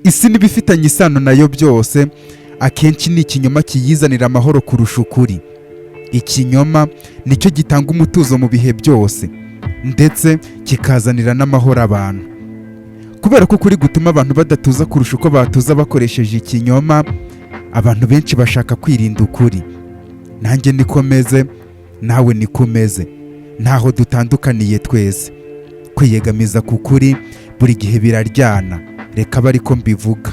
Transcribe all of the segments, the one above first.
Isi n'ibifitanye isano nayo byose, akenshi ni ikinyoma kiyizanira amahoro kurusha ukuri. Ikinyoma nicyo gitanga umutuzo mu bihe byose, ndetse kikazanira n'amahoro abantu, kubera ko ukuri gutuma abantu badatuza kurusha uko batuza bakoresheje ikinyoma. Abantu benshi bashaka kwirinda ukuri. Nanjye niko meze, nawe niko umeze, ntaho dutandukaniye twese. Kwiyegamiza ku kuri buri gihe biraryana, reka abe ariko mbivuga.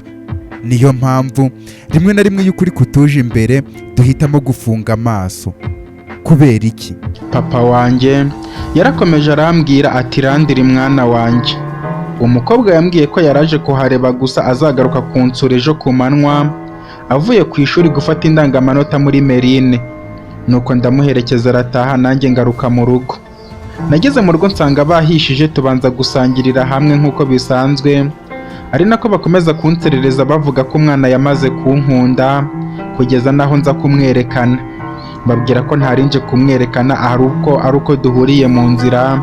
Niyo mpamvu rimwe na rimwe iyo ukuri kutuje imbere duhitamo gufunga amaso. Kubera iki? Papa wanjye yarakomeje arambwira ati: "Landry, mwana wanjye, uwo mukobwa yambwiye ko yaraje kuhareba gusa, azagaruka kunsura ejo ku manywa avuye ku ishuri gufata indangamanota muri Merine." Nuko ndamuherekeza arataha, nanjye ngaruka mu rugo. Nageze mu rugo nsanga bahishije, tubanza gusangirira hamwe nk'uko bisanzwe, ari nako bakomeza kunserereza bavuga ko umwana yamaze kunkunda kugeza n'aho nza kumwerekana. Mbabwira ko ntarinje kumwerekana, ahari uko ari uko duhuriye mu nzira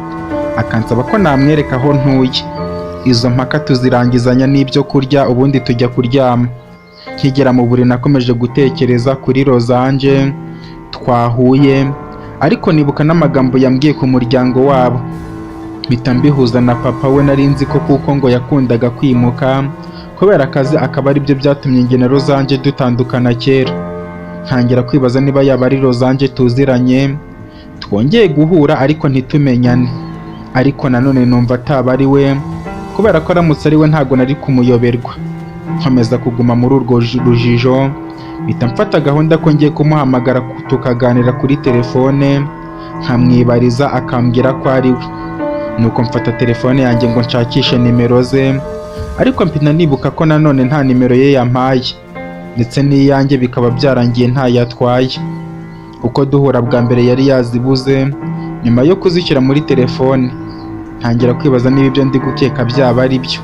akansaba ko namwereka aho ntuye. Izo mpaka tuzirangizanya n'ibyo kurya, ubundi tujya kuryama. Nkigera mu buriri nakomeje gutekereza kuri Rozanje twahuye, ariko nibuka n'amagambo yambwiye ku muryango wabo, mpita mbihuza na papa we. Nari nzi ko kuko ngo yakundaga kwimuka kubera akazi, akaba aribyo byatumye njye na Rozanje dutandukana kera. Ntangira kwibaza niba yaba ari Rozanje tuziranye twongeye guhura ariko ntitumenyane, ariko nanone numva ataba ari we, kubera ko aramutse ari we ntabwo nari kumuyoberwa. Nkomeza kuguma muri urwo rujijo, mpita mfata gahunda ko ngiye kumuhamagara tukaganira kuri telefone, nkamwibariza akambwira ko ari we. Nuko mfata telefone yanjye ngo nshakishe nimero ze, ariko mpita nibuka ko nanone nta nimero ye yampaye, ndetse n'iyanjye bikaba byarangiye ntayatwaye. Uko duhura bwa mbere yari yazibuze nyuma yo kuzishyira muri telefone. Ntangira kwibaza niba ibyo ndi gukeka byaba ari byo,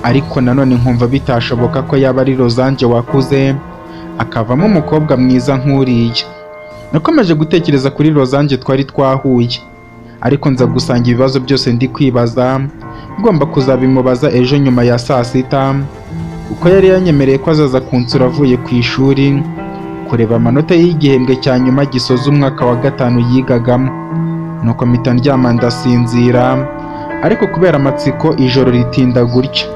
ariko nanone nkumva bitashoboka ko yaba ari Rozanje wakuze akavamo umukobwa mwiza nk'uriya. Nakomeje gutekereza kuri Rozanje twari twahuye, ariko nza gusanga ibibazo byose ndi kwibaza ngomba kuzabimubaza ejo nyuma ya saa sita, kuko yari yanyemereye ko azaza kunsura avuye ku ishuri kureba amanota y'igihembwe cya nyuma gisoza umwaka wa gatanu yigagamo. Nuko mpita ndyama ndasinzira, ariko kubera amatsiko ijoro ritinda gutya,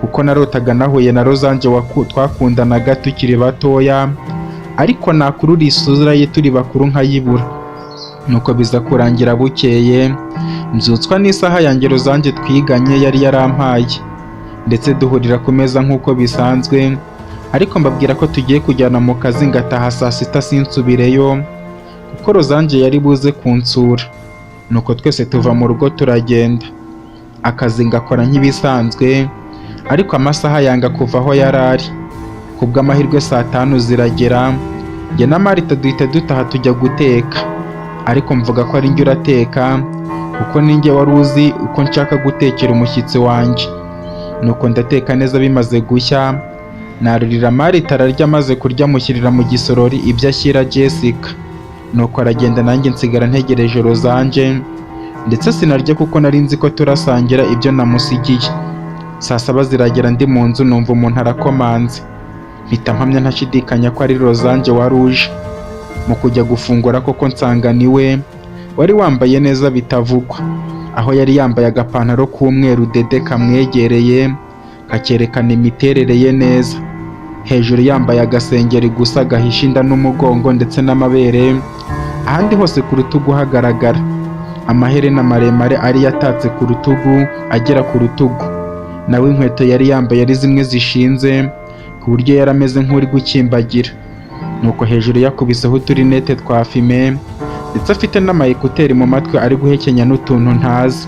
kuko narotaga nahuye na Rozanje twakundanaga tukiri batoya, ariko nakurura isura ye turi bakuru nkayibura. Nuko biza kurangira bukeye mbyutswa n'isaha yanjye Rozanje twiganye yari yarampaye, ndetse duhurira ku meza nk'uko bisanzwe, ariko mbabwira ko tugiye kujyana mu kazi ngataha saa sita sinsubireyo, kuko Rozanje yari buze kunsura. Nuko twese tuva mu rugo turagenda, akazi ngakora nk'ibisanzwe, ariko amasaha yanga kuva aho yari ari. Kubw'amahirwe saa tanu ziragera, njye na Marita duhita dutaha tujya guteka, ariko mvuga ko ari njye urateka, kuko ninjye wari uzi uko nshaka gutekera umushyitsi wanjye. Nuko ndateka neza, bimaze gushya narurira Marita ararya. Amaze kurya amushyirira mu gisorori ibyo ashyira Jessica, nuko aragenda, nanjye nsigara ntegereje Rozanje, ndetse sinarya kuko nari nzi ko turasangira ibyo namusigiye. Saa saba ziragera ndi mu nzu, numva umuntu arakomanze, mpita mpamya ntashidikanya ko ari Rozanje wari uje. Mu kujya gufungura koko nsanga ni we wari wambaye neza bitavugwa, aho yari yambaye agapantaro k'umweru dede kamwegereye kakerekana imiterere ye neza, hejuru yambaye agasengeri gusa gahisha inda n'umugongo ndetse n'amabere, ahandi hose ku rutugu hagaragara. Amaherena maremare ariyo atatse ku rutugu agera ku rutugu, nawe inkweto yari yambaye ari zimwe zishinze ku buryo yari ameze nk'uri gukimbagira. Nuko hejuru yakubiseho uturinete twa fumé, ndetse afite n'ama écouteurs mu matwi, ari guhekenya n'utuntu ntazi.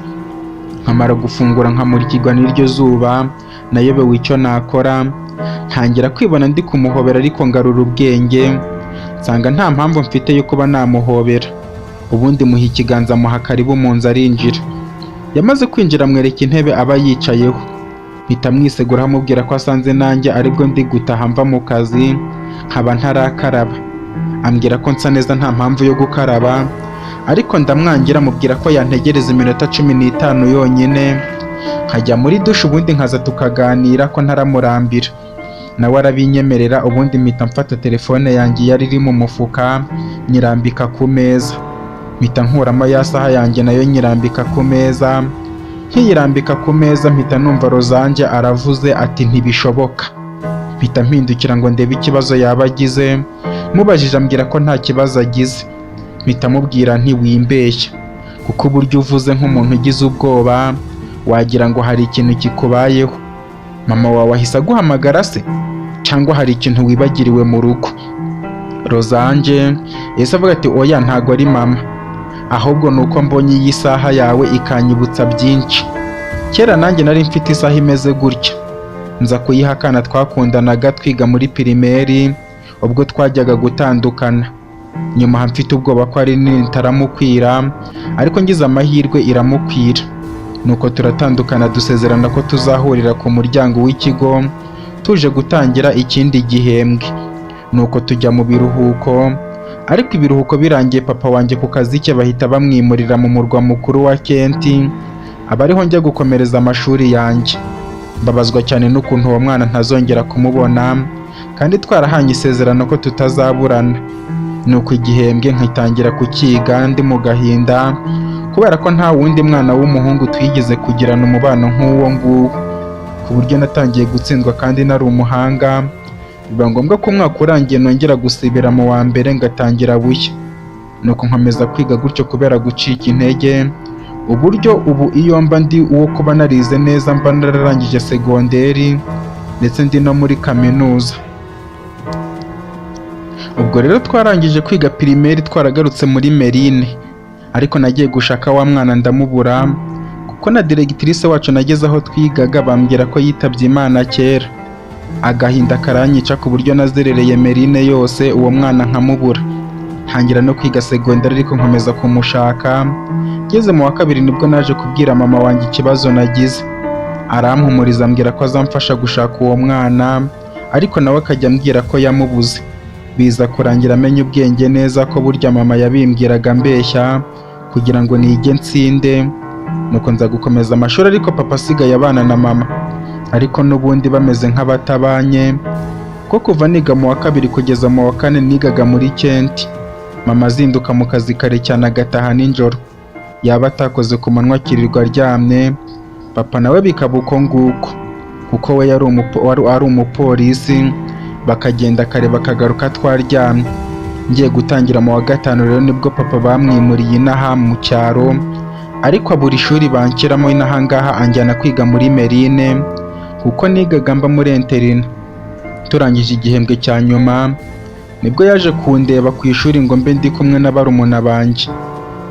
Nkamara gufungura nkamurikirwa n'iryo zuba, nayobewe icyo nakora, ntangira kwibona ndi kumuhobera, ariko ngarura ubwenge nsanga nta mpamvu mfite yo kuba namuhobera. Ubundi muha ikiganza, muha karibu mu nzu, arinjira. Yamaze kwinjira amwereka intebe aba yicayeho, mpita mwiseguraho amubwira ko asanze nanjye aribwo ndi gutaha mva mu kazi nkaba ntarakaraba. Ambwira ko nsa neza nta mpamvu yo gukaraba, ariko ndamwangira, mubwira ko yantegereza iminota 15 yonyine. nkajya muri dushe, ubundi nkaza tukaganira, ko ntaramurambira. Nawe arabinyemerera. Ubundi mpita mfata telefone yanjye yari iri mu mufuka, nyirambika ku meza, mpita nkuramo ya saha yanjye, nayo nyirambika ku meza. Nkiyirambika ku meza, mpita numva Rozange aravuze ati: "Ntibishoboka." Mpita mpindukira ngo ndebe ikibazo yaba agize. Mubajije, ambwira ko nta kibazo agize. Mpita mubwira nti: "Wimbeshya, kuko uburyo uvuze nk'umuntu ugize ubwoba, wagira ngo hari ikintu kikubayeho. Mama wawe ahise aguhamagara se, cyangwa hari ikintu wibagiriwe mu rugo?" Rozange yahise avuga ati: "Oya, ntago ari mama, ahubwo ni uko mbonye iyi saha yawe ikanyibutsa byinshi. Kera nanjye nari mfite isaha imeze gutya, nza kuyiha akana twakundanaga twiga muri primaire. Ubwo twajyaga gutandukana nyuma, mfite ubwoba ko ari nini itaramukwira, ariko ngize amahirwe iramukwira. Nuko turatandukana, dusezerana ko tuzahurira ku muryango w'ikigo tuje gutangira ikindi gihembwe. Nuko tujya mu biruhuko, ariko ibiruhuko birangiye, papa wanjye ku kazi ke bahita bamwimurira mu murwa mukuru wa Kenti, aba ariho njya gukomereza amashuri yanjye. Mbabazwa cyane n'ukuntu uwo mwana ntazongera kumubona, kandi twarahanye isezerano ko tutazaburana. Nuko igihembwe nkitangira kukiga ndi mu gahinda, kubera ko nta wundi mwana w'umuhungu twigeze kugirana umubano nk'uwo nguwo, ku buryo natangiye gutsindwa kandi nari umuhanga. Biba ngombwa ko umwaka urangiye nongera gusibira mu wa mbere, ngatangira bushya. Nuko nkomeza kwiga gutyo kubera gucika intege, uburyo ubu iyo mba ndi uwo kuba narize neza, mba nararangije segonderi, ndetse ndi no muri kaminuza. Ubwo rero twarangije kwiga primaire, twaragarutse muri Merine, ariko nagiye gushaka wa mwana ndamubura, kuko na directrice wacu nageze aho twigaga bambwira ko yitabye Imana kera. Agahinda karanyica, ku buryo nazerereye Merine yose, uwo mwana nkamubura. Ntangira no kwiga segonderi, ariko nkomeza kumushaka. Ngeze mu wa kabiri nibwo naje kubwira mama wanjye ikibazo nagize. Arampumuriza, ambwira ko azamfasha gushaka uwo mwana, ariko nawe akajya ambwira ko yamubuze. Biza kurangira amenya ubwenge neza ko burya mama yabimbwiraga mbeshya kugira ngo nige nsinde. Nuko nza gukomeza amashuri, ariko papa asigaye abana na mama, ariko n'ubundi bameze nk'abatabanye, ko kuva niga mu wa kabiri kugeza mu wa kane nigaga muri Kenti, mama azinduka mu kazi kare cyane, agataha nijoro, yaba atakoze ku manywa akirirwa aryamye. Papa nawe bikaba uko nguko, kuko we wari ari umupolisi, bakagenda kare bakagaruka twaryamye. Ngiye gutangira mu wa gatanu rero, nibwo papa bamwimuriye inaha mu cyaro, ariko abura ishuri banshyiramo inaha ngaha, anjyana kwiga muri Merine, kuko nigaga mba muri internat. Turangije igihembwe cya nyuma, nibwo yaje kundeba ku ishuri ngo mbe ndi kumwe na barumuna banjye,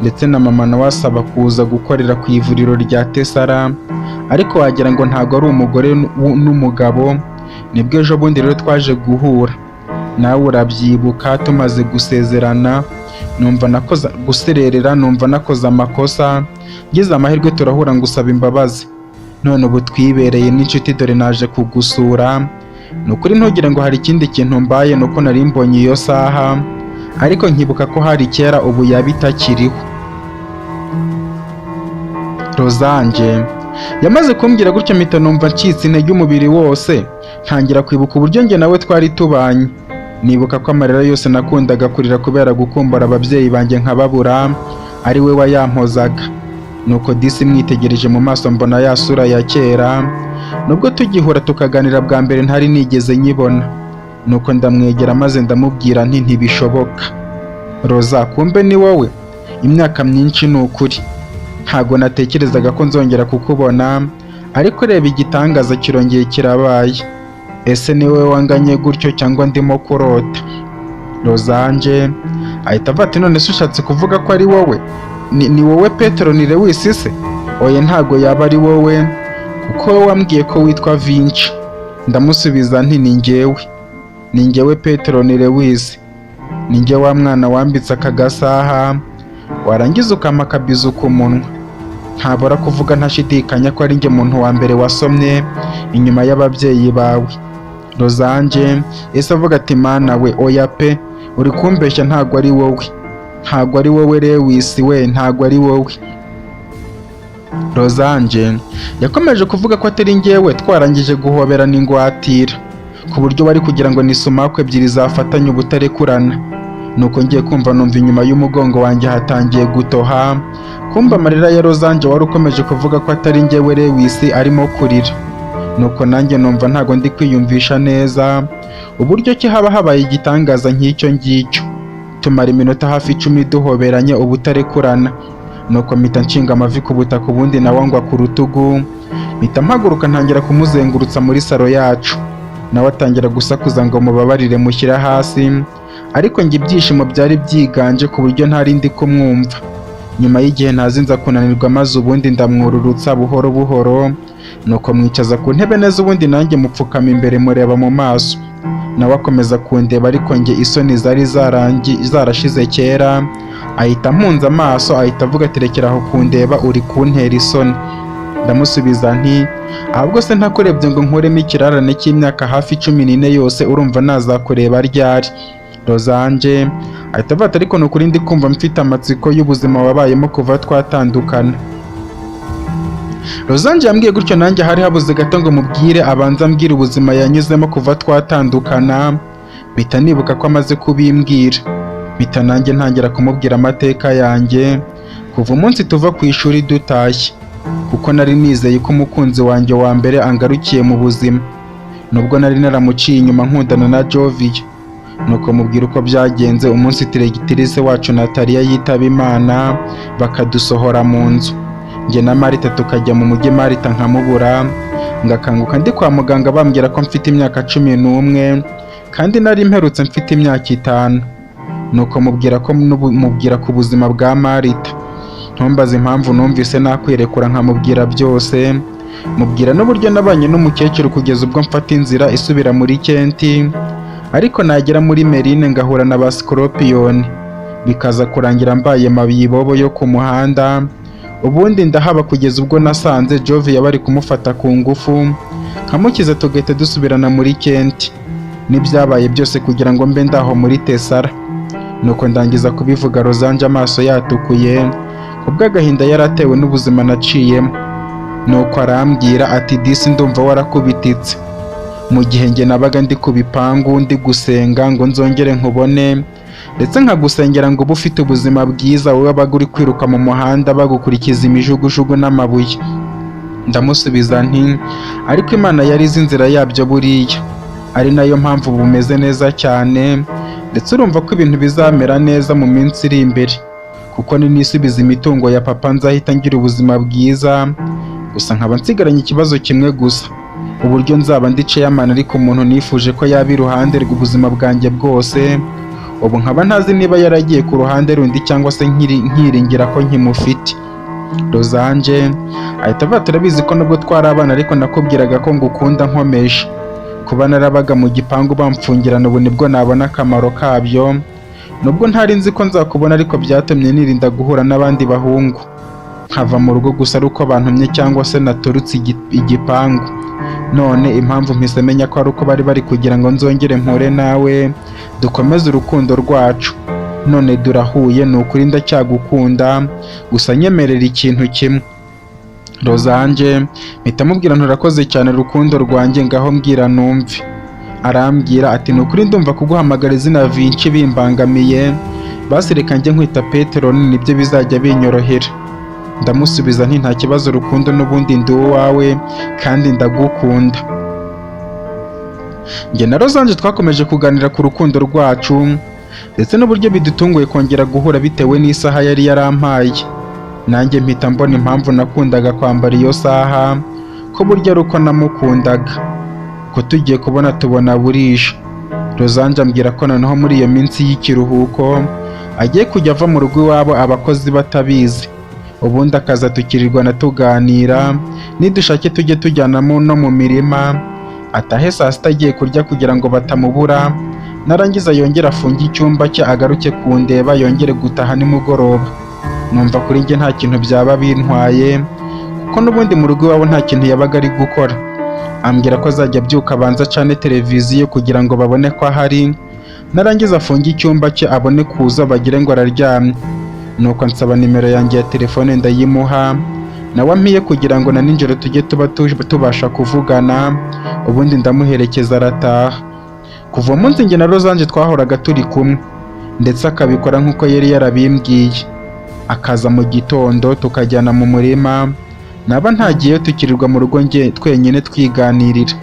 ndetse na mama nawe asaba kuza gukorera ku ivuriro rya Tesara, ariko wagira ngo ntabwo ari umugore n'umugabo. Nibwo ejo bundi rero twaje guhura, nawe urabyibuka, tumaze gusezerana, numva nakoze gusererera, numva nakoze amakosa. Ngize amahirwe turahura, ngusaba imbabazi, none ubu twibereye n'inshuti. Dore naje kugusura. Ni ukuri ntugire ngo hari ikindi kintu mbaye, ni uko nari mbonye iyo saha, ariko nkibuka ko hari kera, ubu yaba itakiriho. Rozange yamaze kumbwira gutyo, mpita numva ncitse intege umubiri wose, ntangira kwibuka uburyo njye nawe twari tubanye. Nibuka ko amarira yose nakundaga kurira kubera gukumbura ababyeyi banjye nkababura, ari we wayampozaga. Nuko disi mwitegereje mu maso, mbona ya sura ya kera, nubwo tugihura tukaganira bwa mbere ntari nigeze nyibona. Nuko ndamwegera maze ndamubwira nti: "Ntibishoboka, Roza, kumbe ni wowe! Imyaka myinshi, ni ukuri ntago natekerezaga ko nzongera kukubona, ariko reba igitangaza kirongeye kirabaye. Ese ni wowe wanganye gutyo, cyangwa ndimo kurota?" Rozanje ahita avuga ati: "None se ushatse kuvuga ko ari wowe? Ni wowe Petero ni Lewis se? Oya, ntago yaba ari wowe, kuko wowe wambwiye ko witwa Vinci." Ndamusubiza nti: "Ni njyewe, ni njyewe Petero ni Lewis, ni njye wa mwana wambitse aka gasaha, warangiza ukampa akabizu ku munwa. Ntabura kuvuga ntashidikanya ko ari njye muntu wa mbere wasomye inyuma y'ababyeyi bawe." Rozanje ese avuga ati: "Mana we, oya pe, uri kumbeshya, ntago ari wowe, ntago ari wowe Lewis we, ntago ari wowe." Rozanje yakomeje kuvuga ko atari njyewe, twarangije guhoberana ingwatira ku buryo bari kugira ngo ni sumaku ebyiri zafatanye ubutarekurana. Nuko ngiye kumva numva inyuma y'umugongo wanjye hatangiye gutoha, kumva amarira ya Rozanje wari ukomeje kuvuga ko atari njyewe Lewis arimo kurira. Nuko nanjye numva ntago ndi kwiyumvisha neza uburyo ki haba habaye igitangaza nk'icyo ngicyo. Tumara iminota hafi 10 duhoberanye ubutarekurana. Nuko mpita nshinga amavi ku butaka, ubundi nawe ngwa ku rutugu, mpita mpaguruka ntangira kumuzengurutsa muri salo yacu. Nawe atangira gusakuza ngo mubabarire mushyira hasi, ariko njye ibyishimo byari byiganje ku buryo ntari ndi kumwumva. Nyuma y'igihe ntazi nza kunanirwa, maze ubundi ndamwururutsa buhoro buhoro, nuko mwicaza ku ntebe neza, ubundi nanjye mupfukama imbere mureba mu maso. Nawe akomeza kundeba, ariko njye isoni zari zarashize kera. Ahita ampunza amaso, ahita avuga ati rekera aho kundeba, uri kuntera isoni. Ndamusubiza nti ahubwo se ntakurebye ngo nkuremo ikirarane cy'imyaka hafi 14 yose, urumva nazakureba ryari? Rozanje ahita avuga ati ariko ni ukuri ndi kumva mfite amatsiko y'ubuzima wabayemo kuva twatandukana. Rozanje yambwiye gutyo, nanjye hari habuze gato ngo mubwire abanza ambwire ubuzima yanyuzemo kuva twatandukana. Mpita nibuka ko amaze kubimbwira, mpita nanjye ntangira kumubwira amateka yanjye kuva umunsi tuva ku ishuri dutashye, kuko nari nizeye ko umukunzi wanjye wa mbere angarukiye mu buzima, nubwo nari naramuciye inyuma nkundana na Jovia. Nuko mubwira uko byagenze umunsi directrice wacu Natalia yitaba Imana, bakadusohora mu nzu, njye na Marita tukajya mu mujyi, Marita nkamubura, ngakanguka ndi kwa muganga bambwira ko mfite imyaka 11 kandi nari mperutse mfite imyaka 5. Nuko mubwira ko mubwira ku buzima bwa Marita. Ntumbaze impamvu numvise nakwirekura nkamubwira byose, mubwira n'uburyo nabanye n'umukecuru kugeza ubwo mfata inzira isubira muri Kenti, ariko nagera muri Merine ngahura na ba Scorpion, bikaza kurangira mbaye mabibobo yo ku muhanda. Ubundi ndahaba kugeza ubwo nasanze Jovia bari kumufata ku ngufu, nkamukiza, tugahita dusubirana muri Kenti n'ibyabaye byose kugira ngo mbe ndaho muri Tesara. Nuko ndangiza kubivuga Rozanje amaso yatukuye kubw'agahinda yari atewe n'ubuzima naciyemo. Nuko arambwira ati disi ndumva warakubititse, mu gihe njye nabaga ndi ku bipangu ndi gusenga ngo nzongere nkubone, ndetse nkagusengera ngo ube ufite ubuzima bwiza, wowe wabaga uri kwiruka mu muhanda bagukurikiza imijugujugu n'amabuye. Ndamusubiza nti ariko Imana yari izi inzira yabyo buriya, ari nayo mpamvu bumeze neza cyane, ndetse urumva ko ibintu bizamera neza mu minsi iri imbere, kuko ninisubiza imitungo ya papa nzahita ngira ubuzima bwiza. Gusa nkaba nsigaranye ikibazo kimwe gusa, uburyo nzaba ndi chairman ariko umuntu nifuje ko yaba iruhande rw'ubuzima bwanjye bwose, ubu nkaba ntazi niba yaragiye ku ruhande rundi cyangwa se nkiringira ko nkimufite. Rozanje ahita avuga, turabizi ko nubwo twari abana ariko nakubwiraga ko ngukunda nkomeje. Kuba narabaga mu gipangu bamfungirana, ubu nibwo nabona akamaro kabyo. Nubwo ntari nzi ko nzakubona, ariko byatumye nirinda guhura n'abandi bahungu, nkava mu rugo gusa ari uko bantumye cyangwa se naturutse igipangu. None impamvu mpise menya ko ari uko bari bari kugira ngo nzongere mpure nawe dukomeze urukundo rwacu. None durahuye, ni ukuri ndacyagukunda, gusa nyemerera ikintu kimwe. Rozanje mpita mubwira nturakoze cyane rukundo rwanjye, ngaho mbwira numve. Arambwira ati ni ukuri ndumva kuguhamagara izina Vinci bimbangamiye, basi reka njye nkwita Peteroni, nibyo bizajya binyorohera. Ndamusubiza nti nta kibazo rukundo, n'ubundi ndi uwawe kandi ndagukunda. Njye na Rozanje twakomeje kuganira ku rukundo rwacu ndetse n'uburyo bidutunguye kongera guhura bitewe n'isaha yari yarampaye. Nanjye mpita mbona impamvu nakundaga kwambara iyo saha, ko burya ari uko namukundaga. Ko tugiye kubona tubona burije, Rozanje ambwira ko noneho muri iyo minsi y'ikiruhuko agiye kujya ava mu rugo iwabo abakozi batabizi, ubundi akaza tukirirwana tuganira, nidushake tujye tujyanamo no mu mirima, atahe saa sita agiye kurya kugira ngo batamubura, narangiza yongere afunge icyumba cye agaruke kundeba, yongere gutaha nimugoroba. Numva kuri njye nta kintu byaba bintwaye, kuko n'ubundi mu rugo iwabo nta kintu yabaga ari gukora. Ambwira ko azajya abyuka abanza acane televiziyo kugira ngo babone ko ahari, narangiza afunge icyumba cye abone kuza bagire ngo araryamye. Nuko ansaba nimero yanjye ya telefone ndayimuha, Nawe ampiye kugira ngo na nijoro tujye tuba tubasha kuvugana. Ubundi ndamuherekeza arataha. Kuva uwo munsi njye na Rozange twahoraga turi kumwe, ndetse akabikora nk'uko yari yarabimbwiye. Akaza mu gitondo tukajyana mu murima, naba ntagiyeyo tukirirwa mu rugo njye twenyine twiganirira.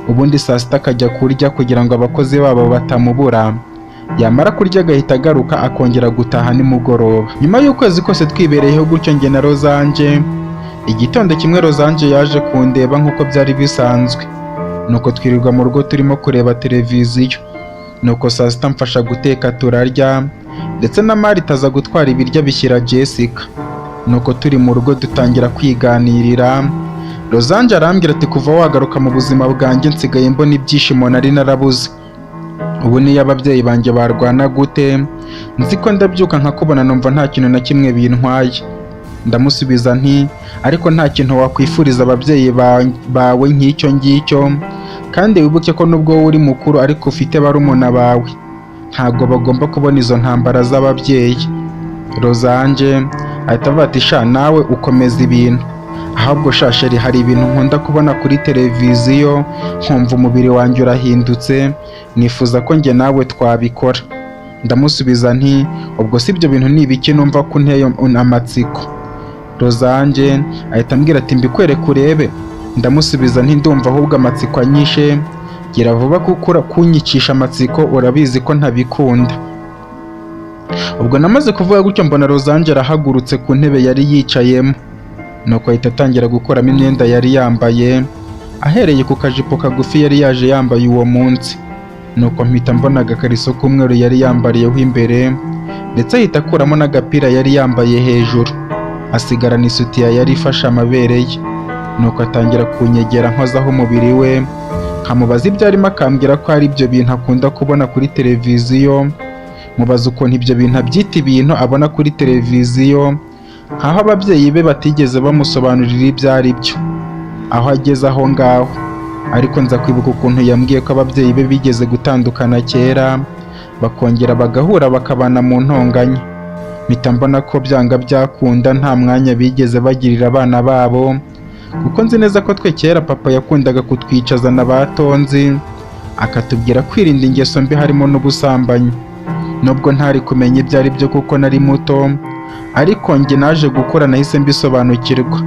Ubundi saa sita akajya kurya kugira ngo abakozi babo batamubura. Yamara kurya agahita agaruka akongera gutaha nimugoroba. Nyuma y'ukwezi kose twibereyeho gutyo njye na Rozange, igitondo kimwe Rozange yaje kundeba nk'uko byari bisanzwe. Nuko twirirwa mu rugo turimo kureba televiziyo. Nuko saa sita mfasha guteka turarya, ndetse na Marita aza gutwara ibiryo abishyira Jessica. Nuko turi mu rugo dutangira kwiganirira. Rozange arambwira ati: "Kuva wagaruka mu buzima bwanjye nsigaye mbona ibyishimo nari narabuze. Ubu niyo ababyeyi banjye barwana gute, nzi ko ndabyuka nkakubona numva nta kintu na kimwe bintwaye." Ndamusubiza nti: "Ariko nta kintu wakwifuriza ababyeyi bawe nk'icyo ngicyo. Kandi wibuke ko nubwo wowe uri mukuru ariko ufite barumuna bawe, ntabwo bagomba kubona izo ntambara z'ababyeyi." Rozange ahita avuga ati: "Sha, nawe ukomeza ibintu ahubwo. Sha chéri, hari ibintu nkunda kubona kuri televiziyo nkumva umubiri wanjye urahindutse, nifuza ko njye nawe twabikora." Ndamusubiza nti: "Ubwo si ibyo bintu ni ibiki numva ko unteye amatsiko?" Rozange ahita ambwira ati: "Mbikwereke urebe." Ndamusubiza nti: "Ndumva ahubwo amatsiko anyishe, gira vuba kuko kunyicisha amatsiko urabizi ko ntabikunda." Ubwo namaze kuvuga gutyo mbona Rozange arahagurutse ku ntebe yari yicayemo, nuko ahita atangira gukuramo imyenda yari yambaye, ahereye ku kajipo kagufi yari yaje yambaye uwo munsi. Nuko mpita mbona agakariso k'umweru yari yambariyeho imbere, ndetse ahita akuramo n'agapira yari yambaye hejuru, asigarana isutiya yari ifashe amabere ye. Nuko atangira kunyegera nkozaho umubiri we, nkamubaza ibyo arimo, akambwira ko ari ibyo bintu akunda kubona kuri televiziyo. Mubaza ukuntu ibyo bintu abyita ibintu abona kuri televiziyo, nkaho ababyeyi be batigeze bamusobanurira ibyo ari byo aho ageze aho ngaho. Ariko nza kwibuka ukuntu yambwiye ko ababyeyi be bigeze gutandukana kera, bakongera bagahura bakabana mu ntonganya. Mpita mbona ko byanga byakunda nta mwanya bigeze bagirira abana babo, kuko nzi neza ko twe kera papa yakundaga kutwicazana ba tonzi akatubwira kwirinda ingeso mbi harimo n'ubusambanyi. Nubwo ntari kumenya ibyo ari byo kuko nari muto, ariko njye naje gukura nahise mbisobanukirwa.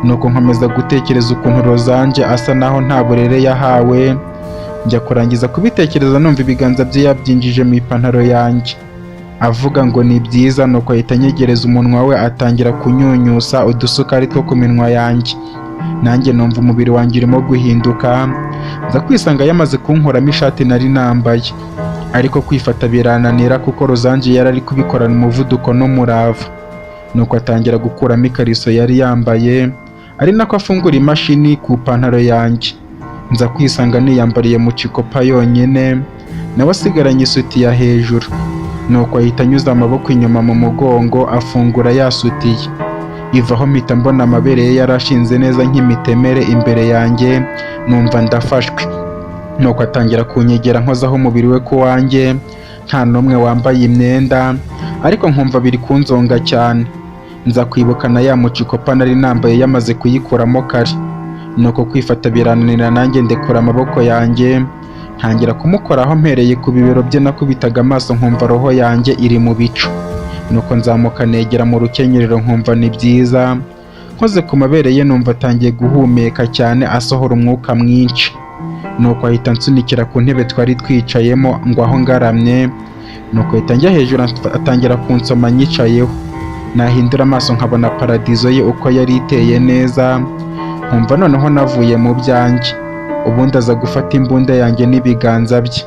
Nuko nkomeza gutekereza ukuntu Rozange asa naho nta burere yahawe. Njya kurangiza kubitekereza numva ibiganza bye yabyinjije mu ipantaro yanjye, avuga ngo ni byiza. Nuko ahita anyegereza umunwa we atangira kunyunyusa udusukari two ku minwa yanjye, nanjye numva umubiri wanjye urimo guhinduka. Nza kwisanga yamaze kunkuramo ishati nari nambaye, ariko kwifata birananira kuko Rozange yari ari kubikorana umuvuduko n'umurava. Nuko atangira gukuramo ikariso yari yambaye, ari nako afungura imashini ku ipantaro yanjye. Nza kwisanga niyambariye mu cikopa yonyine, nawe asigaranye isutiya hejuru. Nuko ahita anyuza amaboko inyuma mu mugongo afungura ya sutiye ivaho, mpita mbona amabere ye yarashinze neza nk'imitemere imbere yanjye, numva ndafashwe. Nuko atangira kunyegera nkozaho umubiri we ku wanjye, nta n'umwe wambaye imyenda, ariko nkumva biri kunzonga cyane. Nza kwibuka na ya mucikopa nari nambaye yamaze kuyikuramo kare. Nuko kwifata birananira, nanjye ndekura amaboko yanjye ntangira kumukoraho mpereye ku bibero bye. Nakubitaga amaso nkumva roho yanjye iri mu bicu. Nuko nzamuka negera mu rukenyerero nkumva ni byiza. Nkoze ku mabere ye numva atangiye guhumeka cyane, asohora umwuka mwinshi. Nuko ahita ansunikira ku ntebe twari twicayemo ngo aho ngaramye. Nuko ahita njya hejuru atangira kunsoma nyicayeho. Nahindura amaso nkabona paradizo ye uko yari iteye neza, nkumva noneho navuye mu byanjye. Ubundi aza gufata imbunda yanjye n'ibiganza bye,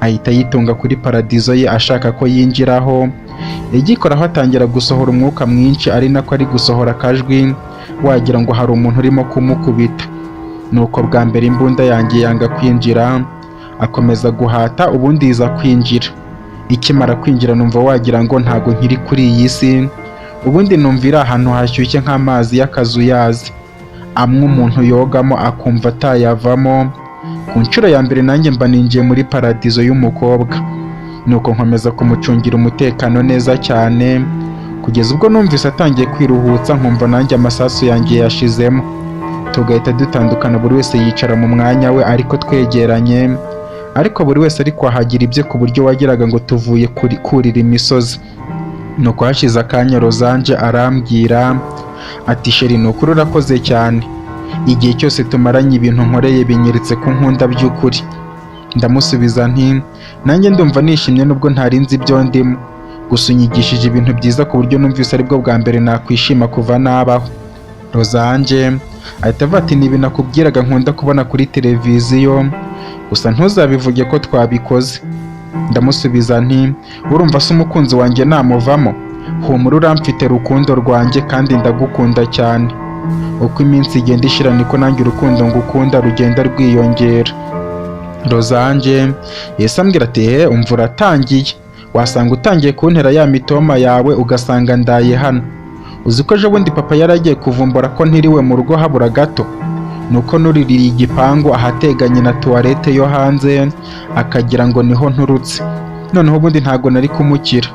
ahita ayitunga kuri paradizo ye ashaka ko yinjiraho. Igikoraho atangira gusohora umwuka mwinshi, ari nako ari gusohora akajwi wagira ngo hari umuntu urimo kumukubita. Nuko bwa mbere imbunda yanjye yanga kwinjira, akomeza guhata, ubundi iza kwinjira. Ikimara kwinjira numva wagira ngo ntago nkiri kuri iyi si. Ubundi numva iri ahantu hashyushye nk'amazi y'akazuyazi, amwe umuntu yogamo akumva atayavamo. Ku nshuro ya mbere nanjye mba ninjiye muri paradizo y'umukobwa. Nuko nkomeza kumucungira umutekano neza cyane. Ku Kugeza ubwo numvise atangiye kwiruhutsa, nkumva nanjye amasasu yanjye yashizemo, tugahita dutandukana, buri wese yicara mu mwanya we ariko twegeranye, ariko buri wese ari kwahagira ibye ku buryo wagiraga ngo tuvuye kurira imisozi. Nuko hashize akanya Rozanje arambwira ati: "Chéri, ni ukuri urakoze cyane. Igihe cyose tumaranye, ibintu nkoreye binyeretse ko nkunda by'ukuri." Ndamusubiza nti: "Nanjye ndumva nishimye nubwo ntari nzi ibyo ndimo. Gusa unyigishije ibintu byiza ku buryo numvise aribwo bwa mbere nakwishima kuva nabaho." Rozanje ahita avuga ati: "Ni ibintu nakubwiraga nkunda kubona kuri televiziyo, gusa ntuzabivuge ko twabikoze." Ndamusubiza nti: "Urumva se umukunzi wanjye namuvamo? Humura, uramfite rukundo rwanjye, kandi ndagukunda cyane. Uko iminsi igenda ishira niko nanjye urukundo ngukunda rugenda rwiyongera." Rozanje yahise ambwira ati: "He, umva uratangiye, wasanga utangiye kuntera ya mitoma yawe ugasanga ndaye hano. Uzi ko ejo bundi papa yari agiye kuvumbura ko ntiriwe mu rugo habura gato, nuko nuriririye igipangu ahateganye na tuwarete yo hanze akagira ngo niho nturutse. Noneho ubundi ntabwo nari kumukira.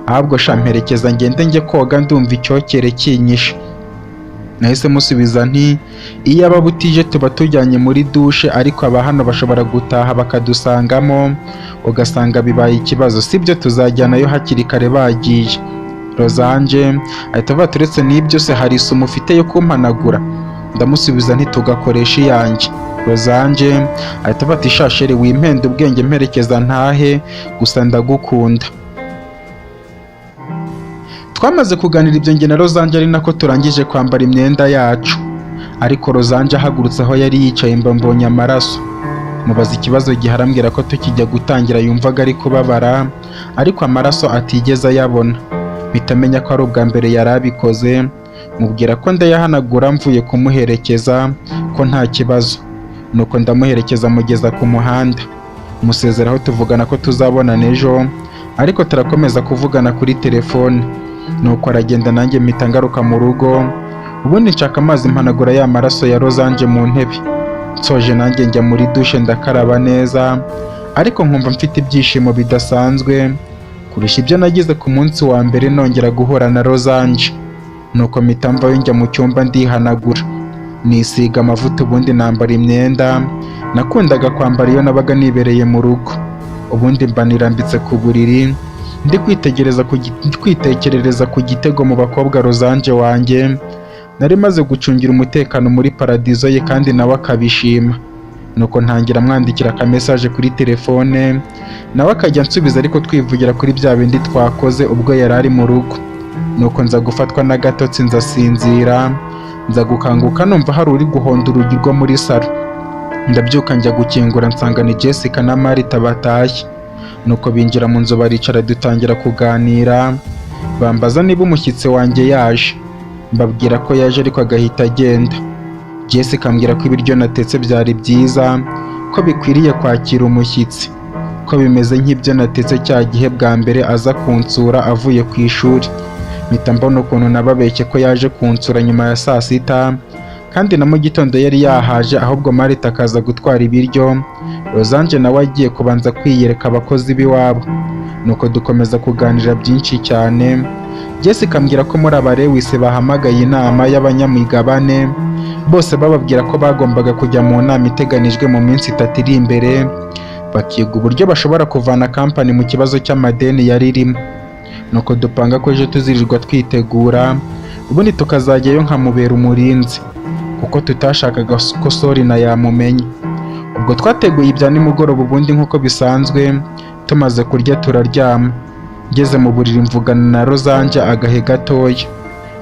Ahubwo sha mperekeza ngende njye koga, ndumva icyokere kinyishe." Nahise musubiza nti: "Iyo aba butije tuba tujyanye muri dushe, ariko aba hano bashobora gutaha bakadusangamo ugasanga bibaye ikibazo. Sibyo, tuzajyanayo hakiri kare bagiye." Rozanje ahita avuga ati: "Uretse n'ibyo se, hari isumo ufite yo kumpanagura?" Ndamusubiza nti: "Tugakoresha iyanjye." Rozanje ahita avuga ati: "Sha chéri, wimpenda ubwenge, mperekeza ntahe, gusa ndagukunda." Twamaze kuganira ibyo njye na Rozanje, ari nako turangije kwambara imyenda yacu, ariko Rozanje ahagurutse aho yari yicaye mba mbonye amaraso. Mubaza ikibazo gihari, arambwira ko tukijya gutangira yumvaga ari kubabara ariko amaraso atigeze ayabona. Mpita menya ko ari ubwa mbere yari abikoze. Mubwira ko ndayahanagura mvuye kumuherekeza, ko nta kibazo. Nuko ndamuherekeza mugeza ku muhanda, musezeraho, tuvugana ko tuzabonana ejo, ariko turakomeza kuvugana kuri telefone. Nuko aragenda, nanjye mpita ngaruka mu rugo, ubundi nshaka amazi mpanagura ya maraso ya Rozanje mu ntebe. Nsoje nanjye njya muri dushe ndakaraba neza, ariko nkumva mfite ibyishimo bidasanzwe kurusha ibyo nagize ku munsi wa mbere nongera guhura na Rozanje. Nuko mpita mvayo njya mu cyumba, ndihanagura, nisiga amavuta, ubundi nambara imyenda nakundaga kwambara iyo nabaga nibereye mu rugo. Ubundi mba nirambitse ku buriri ndi kwitegereza ku kwitekerereza ku gitego mu bakobwa Rozanje wanjye nari maze gucungira umutekano muri paradizo ye, kandi nawe akabishima. Nuko ntangira mwandikira akamesaje kuri telefone, nawe akajya ansubiza, ariko twivugira kuri bya bindi twakoze ubwo yari ari mu rugo. Nuko nza gufatwa n'agatotsi, nzasinzira. Nza gukanguka numva hari uri guhonda urugi rwo muri salo. Ndabyuka njya gukingura, nsanga ni Jessica na Marita batashye. Nuko binjira mu nzu baricara, dutangira kuganira, bambaza niba umushyitsi wanjye yaje, mbabwira ko yaje ariko agahita agenda. Jessica ambwira ko ibiryo natetse byari byiza, ko bikwiriye kwakira umushyitsi, ko bimeze nk'ibyo natetse cya gihe bwa mbere aza kunsura avuye ku ishuri. Mpita mbona ukuntu nababeshye ko yaje kunsura nyuma ya saa sita, kandi na mu gitondo yari yahaje, ahubwo Marita akaza gutwara ibiryo, Rozanje nawe agiye kubanza kwiyereka abakozi b'iwabo. Nuko dukomeza kuganira byinshi cyane. Jessica ambwira ko muri aba Lewis bahamagaye inama y'abanyamigabane bose, bababwira ko bagombaga kujya mu nama iteganijwe mu minsi 3 iri imbere, bakiga uburyo bashobora kuvana kampani mu kibazo cy'amadeni yari irimo. Nuko dupanga ko ejo tuzirirwa twitegura, ubundi tukazajyayo nkamubera umurinzi, kuko tutashakaga ko Sorina yamumenya. Ubwo twateguye ibya nimugoroba, ubundi nk'uko bisanzwe tumaze kurya turaryama. Ngeze mu buriri mvugana na Rozanje agahe gatoya,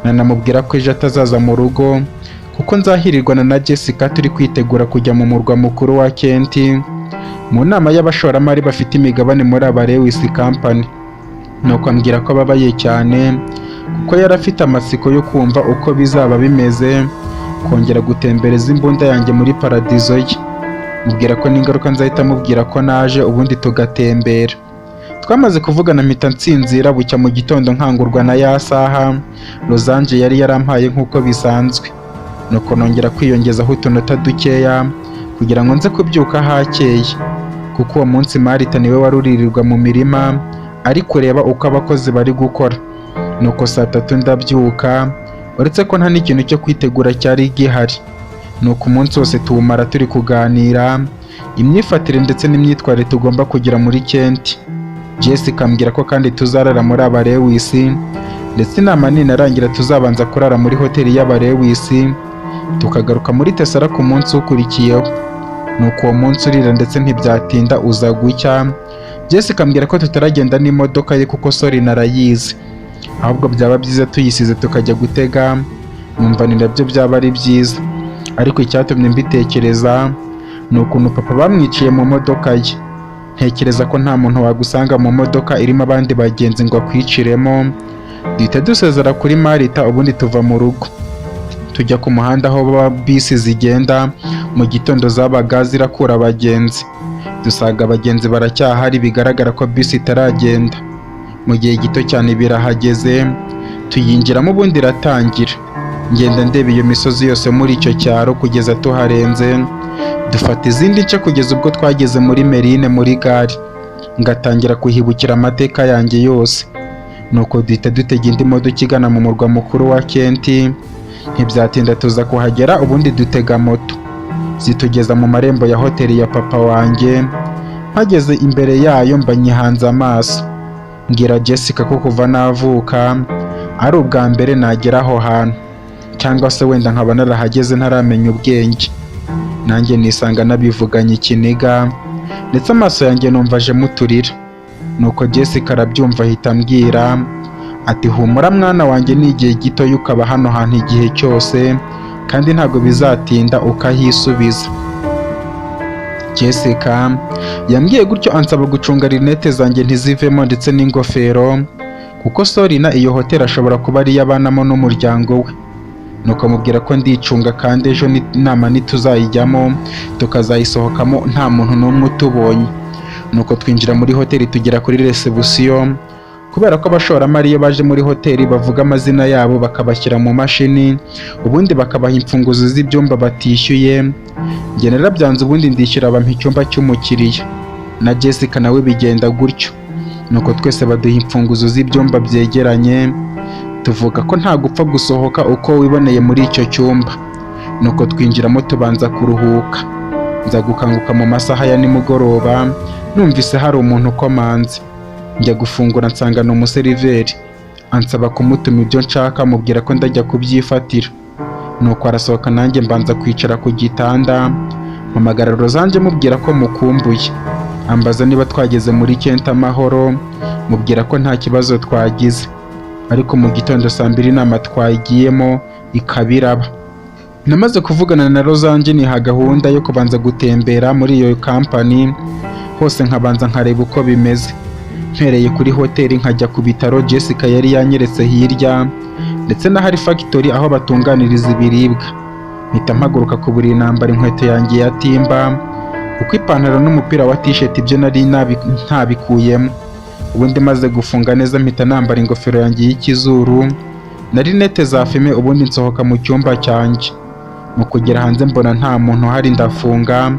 nanamubwira ko ejo atazaza mu rugo kuko nzahirirwana na Jessica turi kwitegura kujya mu murwa mukuru wa Kenti mu nama y'abashoramari bafite imigabane muri aba Lewis Company. Nuko ambwira ko ababaye cyane kuko yari afite amatsiko yo kumva uko bizaba bimeze kongera gutembereza imbunda yanjye muri paradizo ye. Mubwira ko n'ingaruka nzahita mubwira ko naje, ubundi tugatembera. Twamaze kuvugana mpita nsinzira. Bucya mu gitondo nkangurwa na ya saha Rozanje yari yarampaye nk'uko bisanzwe. Nuko nongera kwiyongezaho utunota dukeya kugira ngo nze kubyuka hakeye, kuko uwo munsi Marita niwe wari uririrwa mu mirima ari kureba uko abakozi bari gukora. Nuko saa 3 ndabyuka, uretse ko nta n'ikintu cyo kwitegura cyari gihari. Nuko umunsi wose tuwumara turi kuganira imyifatire ndetse n'imyitwarire tugomba kugira muri Kent. Jessica ambwira ko kandi tuzarara muri Abarewisi, ndetse inama ninarangira tuzabanza kurara muri hoteli y'Abarewisi, tukagaruka muri Tesara ku munsi ukurikiyeho. Nuko uwo munsi urira ndetse ntibyatinda uza gucya. Jessica ambwira ko tutaragenda n'imodoka ye kuko Sorina arayizi, ahubwo byaba byiza tuyisize tukajya gutega. Numva ni nabyo byaba ari byiza, ariko icyatumye mbitekereza ni ukuntu papa bamwiciye mu modoka ye. Ntekereza ko nta muntu wagusanga mu modoka irimo abandi bagenzi ngo akwiciremo. Duhita dusezera kuri Marita, ubundi tuva mu rugo tujya ku muhanda aho bisi zigenda mu gitondo zabaga zirakura abagenzi. Dusaga abagenzi baracyahari, bigaragara ko bisi itaragenda. Mu gihe gito cyane birahageze, tuyinjiramo, ubundi iratangira. Ngenda ndeba iyo misozi yose muri icyo cyaro kugeza tuharenze, dufata izindi nce kugeza ubwo twageze muri Merine muri gare, ngatangira kuhibukira amateka yanjye yose. Nuko duhita dutega indi modoka igana mu murwa mukuru wa Kent. Ntibyatinda tuza kuhagera, ubundi dutega moto zitugeza mu marembo ya hoteli ya papa wanjye. Mpageze imbere yayo mba nyihanze amaso, mbwira Jessica ko kuva navuka ari ubwa mbere nagera aho hantu, cyangwa se wenda nkaba narahageze ntaramenya ubwenge. Nanjye nisanga nabivuganye ikiniga, ndetse amaso yanjye numva ajemo uturira. Nuko Jessica arabyumva, ahita ambwira ati: "Humura mwana wanjye, ni igihe gitoya ukaba hano hantu igihe cyose, kandi ntabwo bizatinda ukahisubiza." Jessica yambwiye gutyo ansaba gucunga rinete zanjye ntizivemo ndetse n'ingofero, kuko Sorina iyo hoteli ashobora kuba ariyo abanamo n'umuryango we. Nuko amubwira ko ndicunga, kandi ejo inama ntituzayijyamo tukazayisohokamo nta muntu n'umwe utubonye. Nuko twinjira muri hoteli, tugera kuri resebusiyo. Kubera ko abashoramari iyo baje muri hoteli bavuga amazina yabo bakabashyira mu mashini, ubundi bakabaha imfunguzo z'ibyumba batishyuye. Njye narabyanze, ubundi ndishyura bampa icyumba cy'umukiriya, na Jessica nawe bigenda gutyo. Nuko twese baduha imfunguzo z'ibyumba byegeranye, tuvuga ko nta gupfa gusohoka uko wiboneye muri icyo cyumba. Nuko twinjiramo, tubanza kuruhuka. Nza gukanguka mu masaha ya nimugoroba numvise hari umuntu ukomanze. Njya gufungura nsanga ni umuseriveri, ansaba kumutuma ibyo nshaka, mubwira ko ndajya kubyifatira. Nuko arasohoka, nanjye mbanza kwicara ku gitanda, mpamagara Rozanje mubwira ko mukumbuye. Ambaza niba twageze muri Kent amahoro, mubwira ko nta kibazo twagize, ariko mu gitondo saa 2 inama twagiyemo ikaba iraba. Namaze kuvugana na Rozanje, niha gahunda yo kubanza gutembera muri iyo kampani hose, nkabanza nkareba uko bimeze, mpereye kuri hoteli nkajya ku bitaro Jessica yari yanyeretse hirya, ndetse n'ahari factory aho batunganiriza ibiribwa. Mpita mpaguruka ku buriri, nambara inkweto yanjye ya timba, kuko ipantaro n'umupira wa t-shirt ibyo nari ntabikuyemo. Ubundi maze gufunga neza mpita nambara ingofero yanjye y'ikizuru na rinete za fime, ubundi nsohoka mu cyumba cyanjye. Mu kugera hanze mbona nta muntu uhari, ndafunga,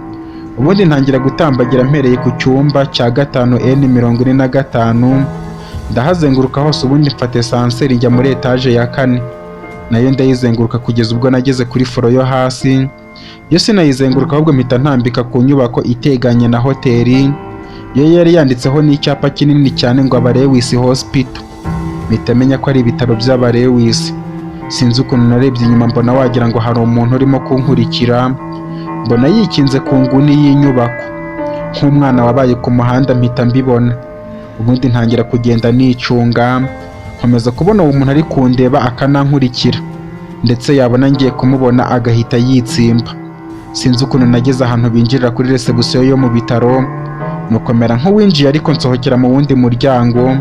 ubundi ntangira gutambagira mpereye ku cyumba cya 5 N45, ndahazenguruka hose, ubundi mfata esanseri njya muri etaje ya 4, nayo ndayizenguruka kugeza ubwo nageze kuri floor yo hasi. Yo sinayizenguruka, ahubwo mpita ntambika ku nyubako iteganye na hoteli, yo yari yanditseho n'icyapa kinini cyane ngo Abarewisi Hospital. Mpita menya ko ari ibitaro by'Abarewisi. Sinzi ukuntu narebye inyuma mbona wagira ngo hari umuntu urimo kunkurikira, mbona yikinze ku nguni y'inyubako nk'umwana wabaye ku muhanda. Mpita mbibona, ubundi ntangira kugenda nicunga, nkomeza kubona uwo muntu ari kundeba akanankurikira, ndetse yabona ngiye kumubona agahita yitsimba. Sinzi ukuntu nageze ahantu binjirira kuri resebusiyo yo mu bitaro, nuko mera nk'uwinjiye ariko nsohokera mu wundi muryango,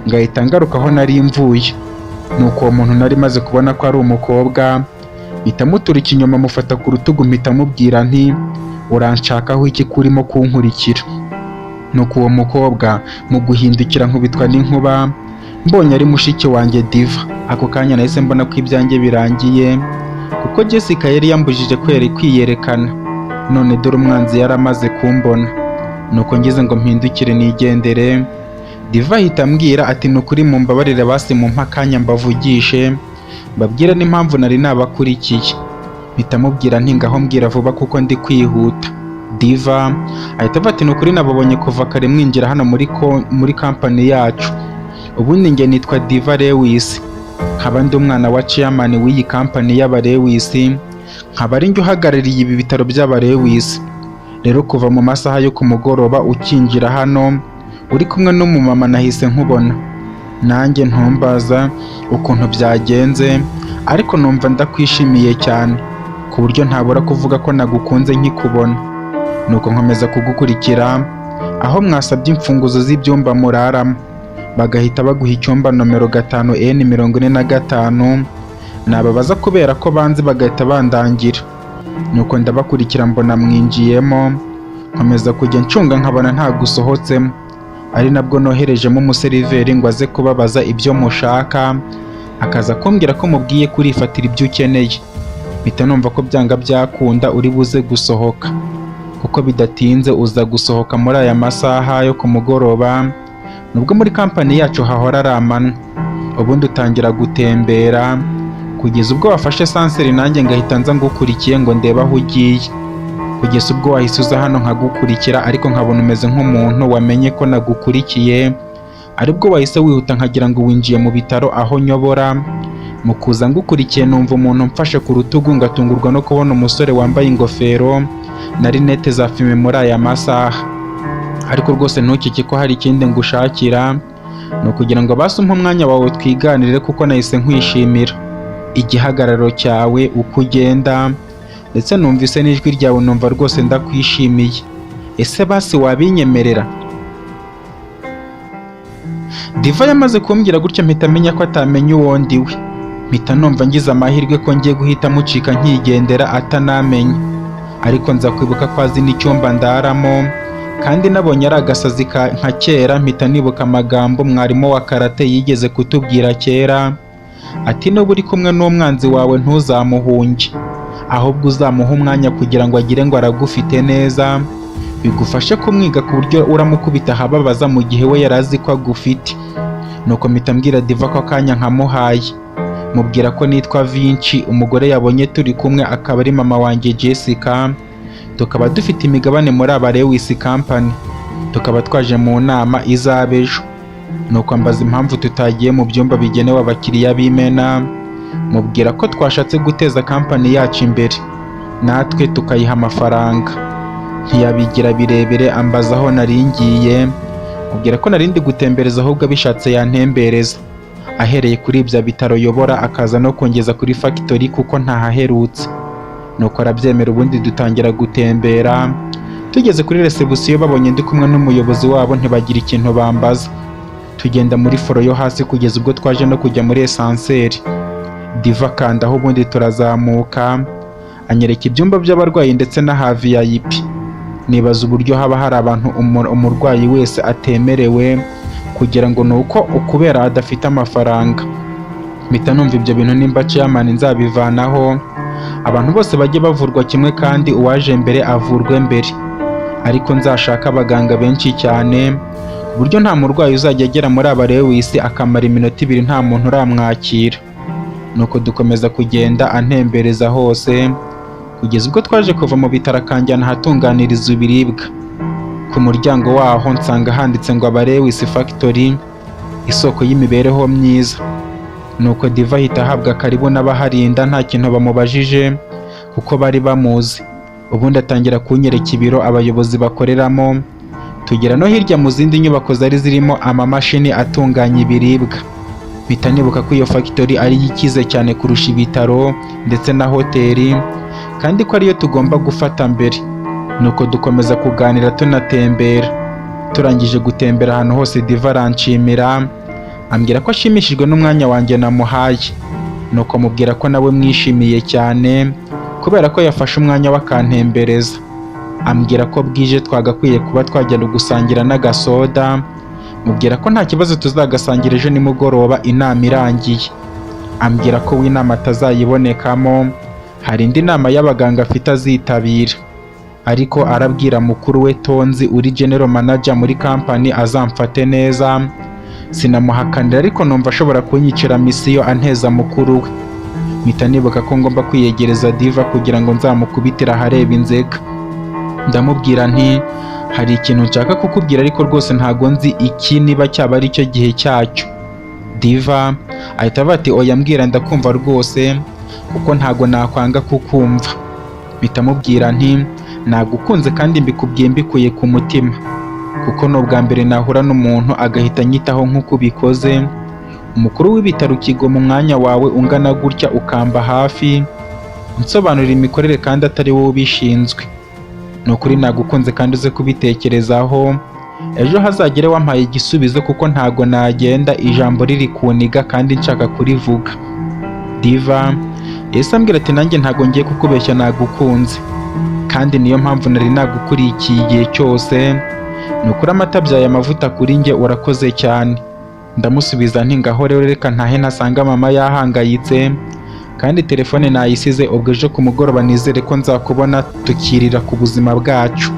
ngahita ngaruka aho nari mvuye. Nuko uwo muntu nari maze kubona ko ari umukobwa, mpita muturika inyuma, mufata ku rutugu, mpita mubwira nti: "Uranshakaho iki kurimo kunkurikira?" Nuko uwo mukobwa mu guhindukira nkubitwa n'inkuba, mbonye ari mushiki wanjye Diva. Ako kanya nahise mbona ko ibyanjye birangiye, kuko Jessica yari yambujije kwiyerekana, none dore umwanzi yari amaze kumbona. Nuko ngize ngo mpindukire nigendere, Diva ahita ambwira ati: "Ni ukuri mumbabarire, basi mumpe akanya mbavugishe, mbabwire n'impamvu nari nabakurikiye." Mpita mubwira nti: "Ngaho mbwira vuba kuko ndi kwihuta." Diva ahita avuga ati: "Ni ukuri nababonye kuva kare mwinjira hano muri kampani yacu. Ubundi njye nitwa Diva Lewis, nkaba ndi umwana wa chairman w'iyi kampani y'aba Lewis, nkaba ari njye uhagarariye ibi bitaro by'aba Lewis. Rero kuva mu masaha yo ku mugoroba ukinjira hano uri kumwe n'umumama nahise nkubona. Nanjye ntumbaza ukuntu byagenze, ariko numva ndakwishimiye cyane ku buryo ntabura kuvuga ko nagukunze nkikubona. Nuko nkomeza kugukurikira aho mwasabye imfunguzo z'ibyumba muraramo, bagahita baguha icyumba nomero 5 N45. Nababaza kubera ko banzi bagahita bandangira. Nuko ndabakurikira mbona mwinjiyemo, nkomeza kujya ncunga nkabona ntagusohotsemo, ari nabwo noherejemo umuseriveri ngo aze kubabaza ibyo mushaka, akaza kumbwira ko mubwiye kurifatira ibyo ukeneye. Mpita numva ko byanga byakunda uri buze gusohoka, kuko bidatinze uza gusohoka muri aya masaha yo ku mugoroba, nubwo muri kampani yacu hahora ari amanywa. Ubundi utangira gutembera kugeza ubwo wafashe ascenseur, nanjye ngahita nza ngukurikiye ngo ndebe aho ugiye, kugeza ubwo wahise uza hano nkagukurikira, ariko nkabona umeze nk'umuntu wamenye ko nagukurikiye, aribwo wahise wihuta nkagira ngo winjiye mu bitaro aho nyobora. Mu kuza ngukurikiye numva umuntu umfashe ku rutugu, ngatungurwa no kubona umusore wambaye ingofero na lunettes za fumé muri aya masaha. Ariko rwose ntukeke ko hari ikindi ngushakira, ni ukugira ngo basi umpe umwanya wawe twiganirire, kuko nahise nkwishimira igihagararo cyawe, uko ugenda, ndetse numvise n'ijwi ryawe, numva rwose ndakwishimiye. Ese basi wabinyemerera?" Diva yamaze kumbwira gutyo mpita menya ko atamenya uwo ndi we. Mpita numva ngize amahirwe ko ngiye guhita mucika nkigendera atanamenya, ariko nza kwibuka ko azi n'icyumba ndaramo, kandi nabonye ari agasazi nka kera. Mpita nibuka amagambo mwarimu wa karate yigeze kutubwira kera, ati: "Nuba uri kumwe n'umwanzi wawe ntuzamuhunge, ahubwo uzamuhe umwanya kugira ngo agire ngo aragufite neza, bigufashe kumwiga ku buryo uramukubita ahababaza mu gihe we yari azi ko agufite." Nuko mpita mbwira Diva ko akanya nkamuhaye, mubwira ko nitwa Vinci, umugore yabonye turi kumwe akaba ari mama wanjye Jessica, tukaba dufite imigabane muri aba Lewis Company, tukaba twaje mu nama izaba ejo. Nuko ambaza impamvu tutagiye mu byumba bigenewe abakiriya b'imena, mubwira ko twashatse guteza kampani yacu imbere natwe tukayiha amafaranga. Ntiyabigira birebire, ambaza aho nari ngiye, mubwira ko nari ndi gutembereza, ahubwo abishatse yantembereza, ahereye kuri ibyo bitaro yobora akaza no kongeza kuri factory kuko ntahaherutse. Nuko arabyemera, ubundi dutangira gutembera. Tugeze kuri reception babonye ndi kumwe n'umuyobozi wabo ntibagira ikintu bambaza. Tugenda muri floor yo hasi kugeza ubwo twaje no kujya muri ascenseur. Diva akandaho, ubundi turazamuka, anyereka ibyumba by'abarwayi ndetse n'aha VIP. Nibaza uburyo haba hari abantu umurwayi wese atemerewe kugira ngo ni uko ukubera adafite amafaranga. Mpita numva ibyo bintu nimba chairman nzabivanaho, abantu bose bajye bavurwa kimwe kandi uwaje mbere avurwe mbere, ariko nzashaka abaganga benshi cyane ku buryo nta murwayi uzajya agera muri aba Lewis akamara iminota 2 nta muntu uramwakira. Nuko dukomeza kugenda antembereza hose kugeza ubwo twaje kuva mu bitaro, akanjyana ahatunganirizwa ibiribwa. Ku muryango waho nsanga handitse ngo aba Lewis Factory, isoko y'imibereho myiza. Nuko Diva ahita ahabwa karibu n'abaharinda nta kintu bamubajije kuko bari bamuzi. Ubundi atangira kunyereka ibiro abayobozi bakoreramo, tugera no hirya mu zindi nyubako zari zirimo amamashini atunganya ibiribwa. Mpita nibuka ko iyo factory ariyo ikize cyane kurusha ibitaro ndetse na hoteli, kandi ko ariyo tugomba gufata mbere. Nuko dukomeza kuganira tunatembera. Turangije gutembera ahantu hose, Diva aranshimira, ambwira ko ashimishijwe n'umwanya wanjye namuhaye. Nuko mubwira ko nawe mwishimiye cyane kubera ko yafashe umwanya we akantembereza. Ambwira ko bwije twagakwiye kuba twagenda gusangira n'agasoda, mubwira ko nta kibazo tuzagasangira ejo nimugoroba inama irangiye. Ambwira ko we inama atazayibonekamo, hari indi nama y'abaganga afite azitabira. Ariko arabwira mukuru we Tonzi uri general manager muri company azamfate neza. Sinamuhakanira, ariko numva ashobora kunyicira mission anteza mukuru we. Mpita nibuka ko ngomba kwiyegereza Diva kugira ngo nzamukubitire ahareba inzega. Ndamubwira nti: "Hari ikintu nshaka kukubwira, ariko rwose ntago nzi iki niba cyaba ari cyo gihe cyacyo." Diva ahita avuga ati: "Oya, mbwira, ndakumva rwose, kuko ntago nakwanga kukumva." Mpita mubwira nti: "Nagukunze kandi mbikubwiye mbikuye ku mutima, kuko ni ubwa mbere nahura n'umuntu agahita anyitaho nk'uko ubikoze. Umukuru w'ibitaro ukigo mu mwanya wawe ungana gutya, ukamba hafi unsobanurira imikorere kandi atari wowe ubishinzwe. Ni ukuri nagukunze, kandi uze kubitekerezaho, ejo hazagere wampaye igisubizo, kuko ntago nagenda ijambo riri kuniga kandi nshaka kurivuga." Diva yahise ambwira ati: "Nanjye ntago ngiye kukubeshya, nagukunze, kandi niyo mpamvu nari nagukurikiye igihe cyose. Ni ukuri amata abyaye amavuta kuri njye, urakoze cyane." Ndamusubiza nti: "Ngaho rero reka ntahe ntasanga mama yahangayitse, kandi telefone nayisize. Ubwo ejo ku mugoroba nizere ko nzakubona tukirira ku buzima bwacu."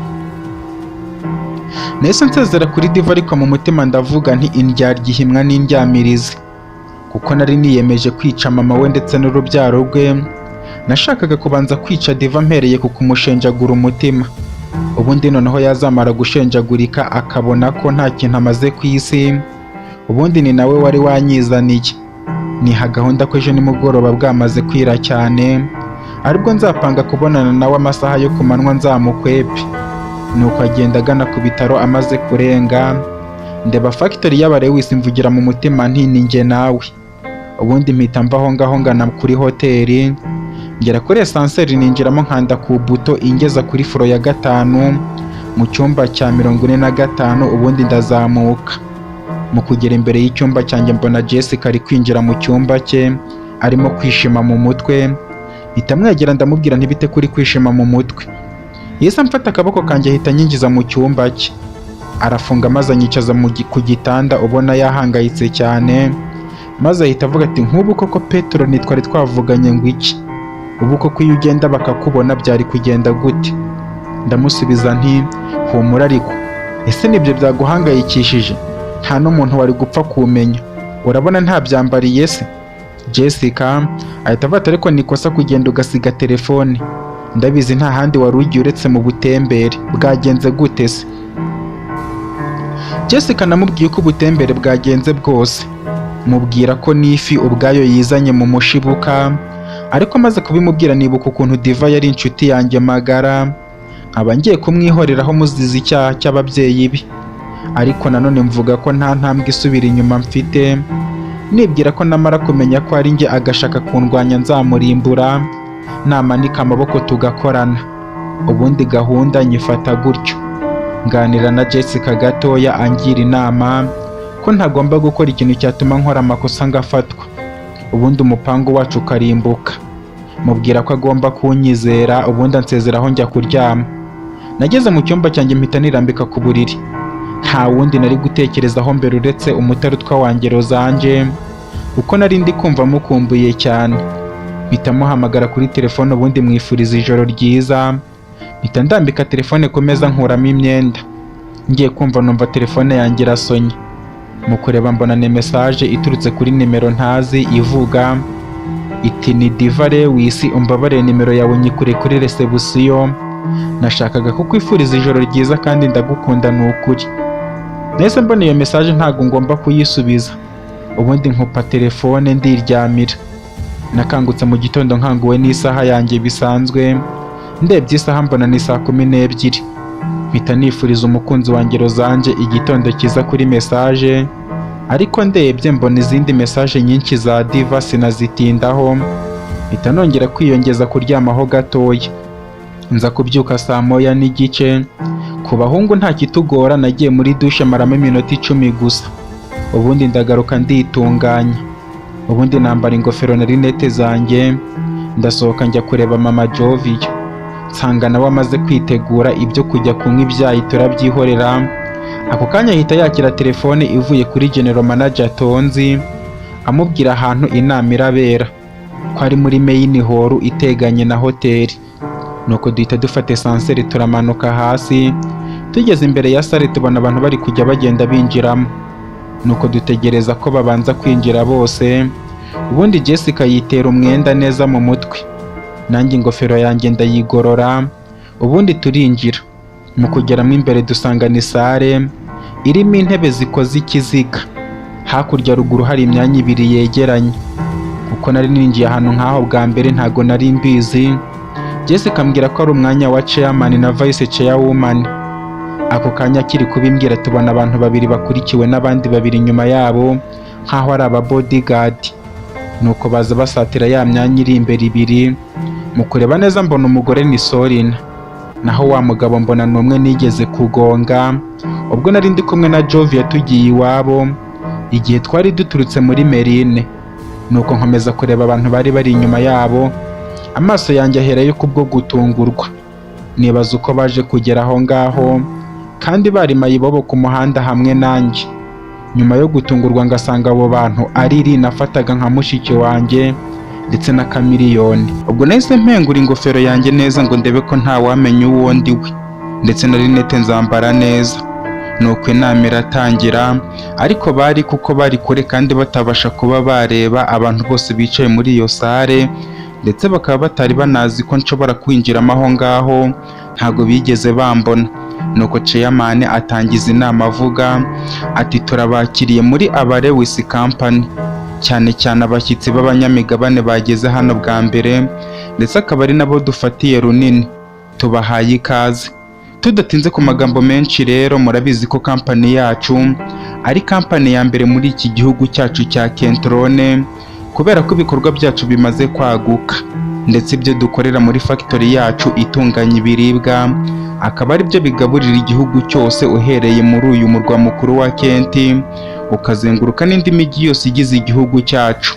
Nahise nsezera kuri Diva, ariko mu mutima ndavuga nti: "Indyarya ihimwa n'indyamirizi," kuko nari niyemeje kwica mama we ndetse n'urubyaro rwe. Nashakaga kubanza kwica Diva mpereye ku kumushenjagura umutima, ubundi noneho yazamara gushenjagurika akabona ko nta kintu amaze ku isi, ubundi ni nawe wari wanyizaniye. Niha gahunda ko ejo nimugoroba bwamaze kwira cyane aribwo nzapanga kubonana nawe, amasaha yo ku manywa nzamukwepe. Nuko agenda agana ku bitaro. Amaze kurenga ndeba factory y'abarewisi, mvugira mu mutima nti: "Ni njye nawe." Ubundi mpita mva aho ngaho ngana kuri hoteli, ngera kuri ascenseur, ninjiramo, nkanda ku buto ingeza kuri floor ya 5 mu cyumba cya 45, ubundi ndazamuka. Mu kugera imbere y'icyumba cyanjye mbona Jessica ari kwinjira mu cyumba cye arimo kwishima mu mutwe. Mpita mwegera, ndamubwira: "Ntibite kuri kwishima mu mutwe?" Yahise amfata akaboko kanjye, ahita anyinjiza mu cyumba cye, arafunga, maze anyicaza ku gitanda, ubona yahangayitse cyane, maze ahita avuga ati: "Nk'ubu koko Petero, ntitwari twavuganye ngo iki? Ubu koko iyo ugenda bakakubona byari kugenda gute?" Ndamusubiza nti: "Humura ariko, ese nibyo byaguhangayikishije? Nta n'umuntu wari gupfa kumenya, urabona ntabyambariye se?" Jessica ahita avuga ati: "Ariko ni ikosa kugenda ugasiga telefone. Ndabizi nta handi wari ugiye uretse mu butembere. Bwagenze gute se?" Jessica namubwiye ko ubutembere bwagenze bwose, mubwira ko n'ifi ubwayo yizanye mu mushibuka. Ariko maze kubimubwira nibuka ukuntu Diva yari inshuti yanjye magara, nkaba ngiye kumwihoreraho muziza icyaha cy'ababyeyi be. Ariko nanone mvuga ko nta ntambwe isubira inyuma mfite, nibwira ko namara kumenya ko ari njye agashaka kundwanya nzamurimbura, namanika amaboko tugakorana. Ubundi gahunda nyifata gutyo, nganira na Jessica gatoya, angira inama ko ntagomba gukora ikintu cyatuma nkora amakosa ngafatwa, ubundi umupangu wacu ukarimbuka. Mubwira ko agomba kunyizera, ubundi ansezeraho njya kuryama. Nageze mu cyumba cyanjye mpita nirambika ku buriri. Nta wundi nari gutekerezaho mbere uretse umutarutwa wanjye Rozanje, kuko nari ndi kumva mukumbuye cyane. Mpita muhamagara kuri telefone, ubundi mwifuriza ijoro ryiza, mpita ndambika telefone ku meza, nkuramo imyenda. Ngiye kumva numva telefone yanjye irasonye. Mu kureba mbona ni message iturutse kuri nimero ntazi ivuga iti: "Ni Diva Lewis, umbabarire, nimero yawe nyikure kuri reception. Nashakaga kukwifuriza ijoro ryiza kandi ndagukunda ni ukuri." Nahise mbona iyo message ntabwo ngomba kuyisubiza, ubundi nkupa telefone ndiryamira. Nakangutse mu gitondo nkanguwe n'isaha yanjye bisanzwe. Ndebye isaha mbona ni saa 12. Mpita nifuriza umukunzi wanjye Rozanje igitondo cyiza kuri message, ariko ndebye mbona izindi message nyinshi za Diva, sinazitindaho, mpita nongera kwiyongeza kuryamaho gatoya. Nza kubyuka saa 1:30. Ku bahungu nta kitugora. Nagiye muri douche maramo iminota 10 gusa, ubundi ndagaruka nditunganya, ubundi nambara ingofero na lunettes zanjye, ndasohoka njya kureba mama Jovia, nsanga nawe amaze kwitegura, ibyo kujya kunywa ibyayi turabyihorera. Ako kanya ahita yakira telefone ivuye kuri general manager Tonzi, amubwira ahantu inama irabera, ko ari muri main hall iteganye na hoteli. Nuko duhita dufata ascenseur turamanuka hasi. Tugeze imbere ya salle tubona abantu bari kujya bagenda binjiramo, nuko dutegereza ko babanza kwinjira bose. Ubundi Jessica yitera umwenda neza mu mutwe, nanjye ingofero yanjye ndayigorora, ubundi turinjira. Mu kugeramo imbere dusanga ni salle irimo intebe zikoze ikiziga, hakurya ruguru hari imyanya ibiri yegeranye. Kuko nari ninjiye ahantu nk'aho bwa mbere, ntago nari mbizi. Jessica ambwira ko ari umwanya wa chairman na vice chairwoman. Ako kanya akiri kubimbwira, tubona abantu babiri bakurikiwe n'abandi babiri inyuma yabo nk'aho ari aba bodyguard, nuko baza basatira ya myanya iri imbere ibiri. Mu kureba neza mbona umugore ni Sorina, naho wa mugabo mbona ni umwe nigeze kugonga ubwo nari ndi kumwe na Jovia tugiye iwabo igihe twari duturutse muri Merine. Nuko nkomeza kureba abantu bari bari inyuma yabo, amaso yanjye aherayo kubwo gutungurwa, nibaza uko baje kugera aho ngaho kandi bari mayibobo ku muhanda hamwe nanjye. Nyuma yo gutungurwa ngasanga abo bantu ari iri nafataga nka mushiki wanjye ndetse na Kamiliyoni. Ubwo nahise mpengura ingofero yanjye neza ngo ndebe ko ntawamenya uwo ndi we, ndetse na lunettes nzambara neza. Nuko inama iratangira, ariko bari kuko bari kure kandi batabasha kuba bareba abantu bose bicaye muri iyo salle, ndetse bakaba batari banazi ko nshobora kwinjiramo aho ngaho, ntago bigeze bambona. Nuko chairman atangiza inama avuga ati: "Turabakiriye muri Abalewis Company, cyane cyane abashyitsi b'abanyamigabane bageze hano bwa mbere, ndetse akaba ari nabo dufatiye runini. Tubahaye ikaze." Tudatinze ku magambo menshi rero, murabizi ko kampani yacu ari kampani ya mbere muri iki gihugu cyacu cya Kentrone, kubera ko ibikorwa byacu bimaze kwaguka, ndetse ibyo dukorera muri factory yacu itunganya ibiribwa akaba ari byo bigaburira igihugu cyose, uhereye muri uyu murwa mukuru wa Kenti ukazenguruka n'indi mijyi yose igize igihugu cyacu,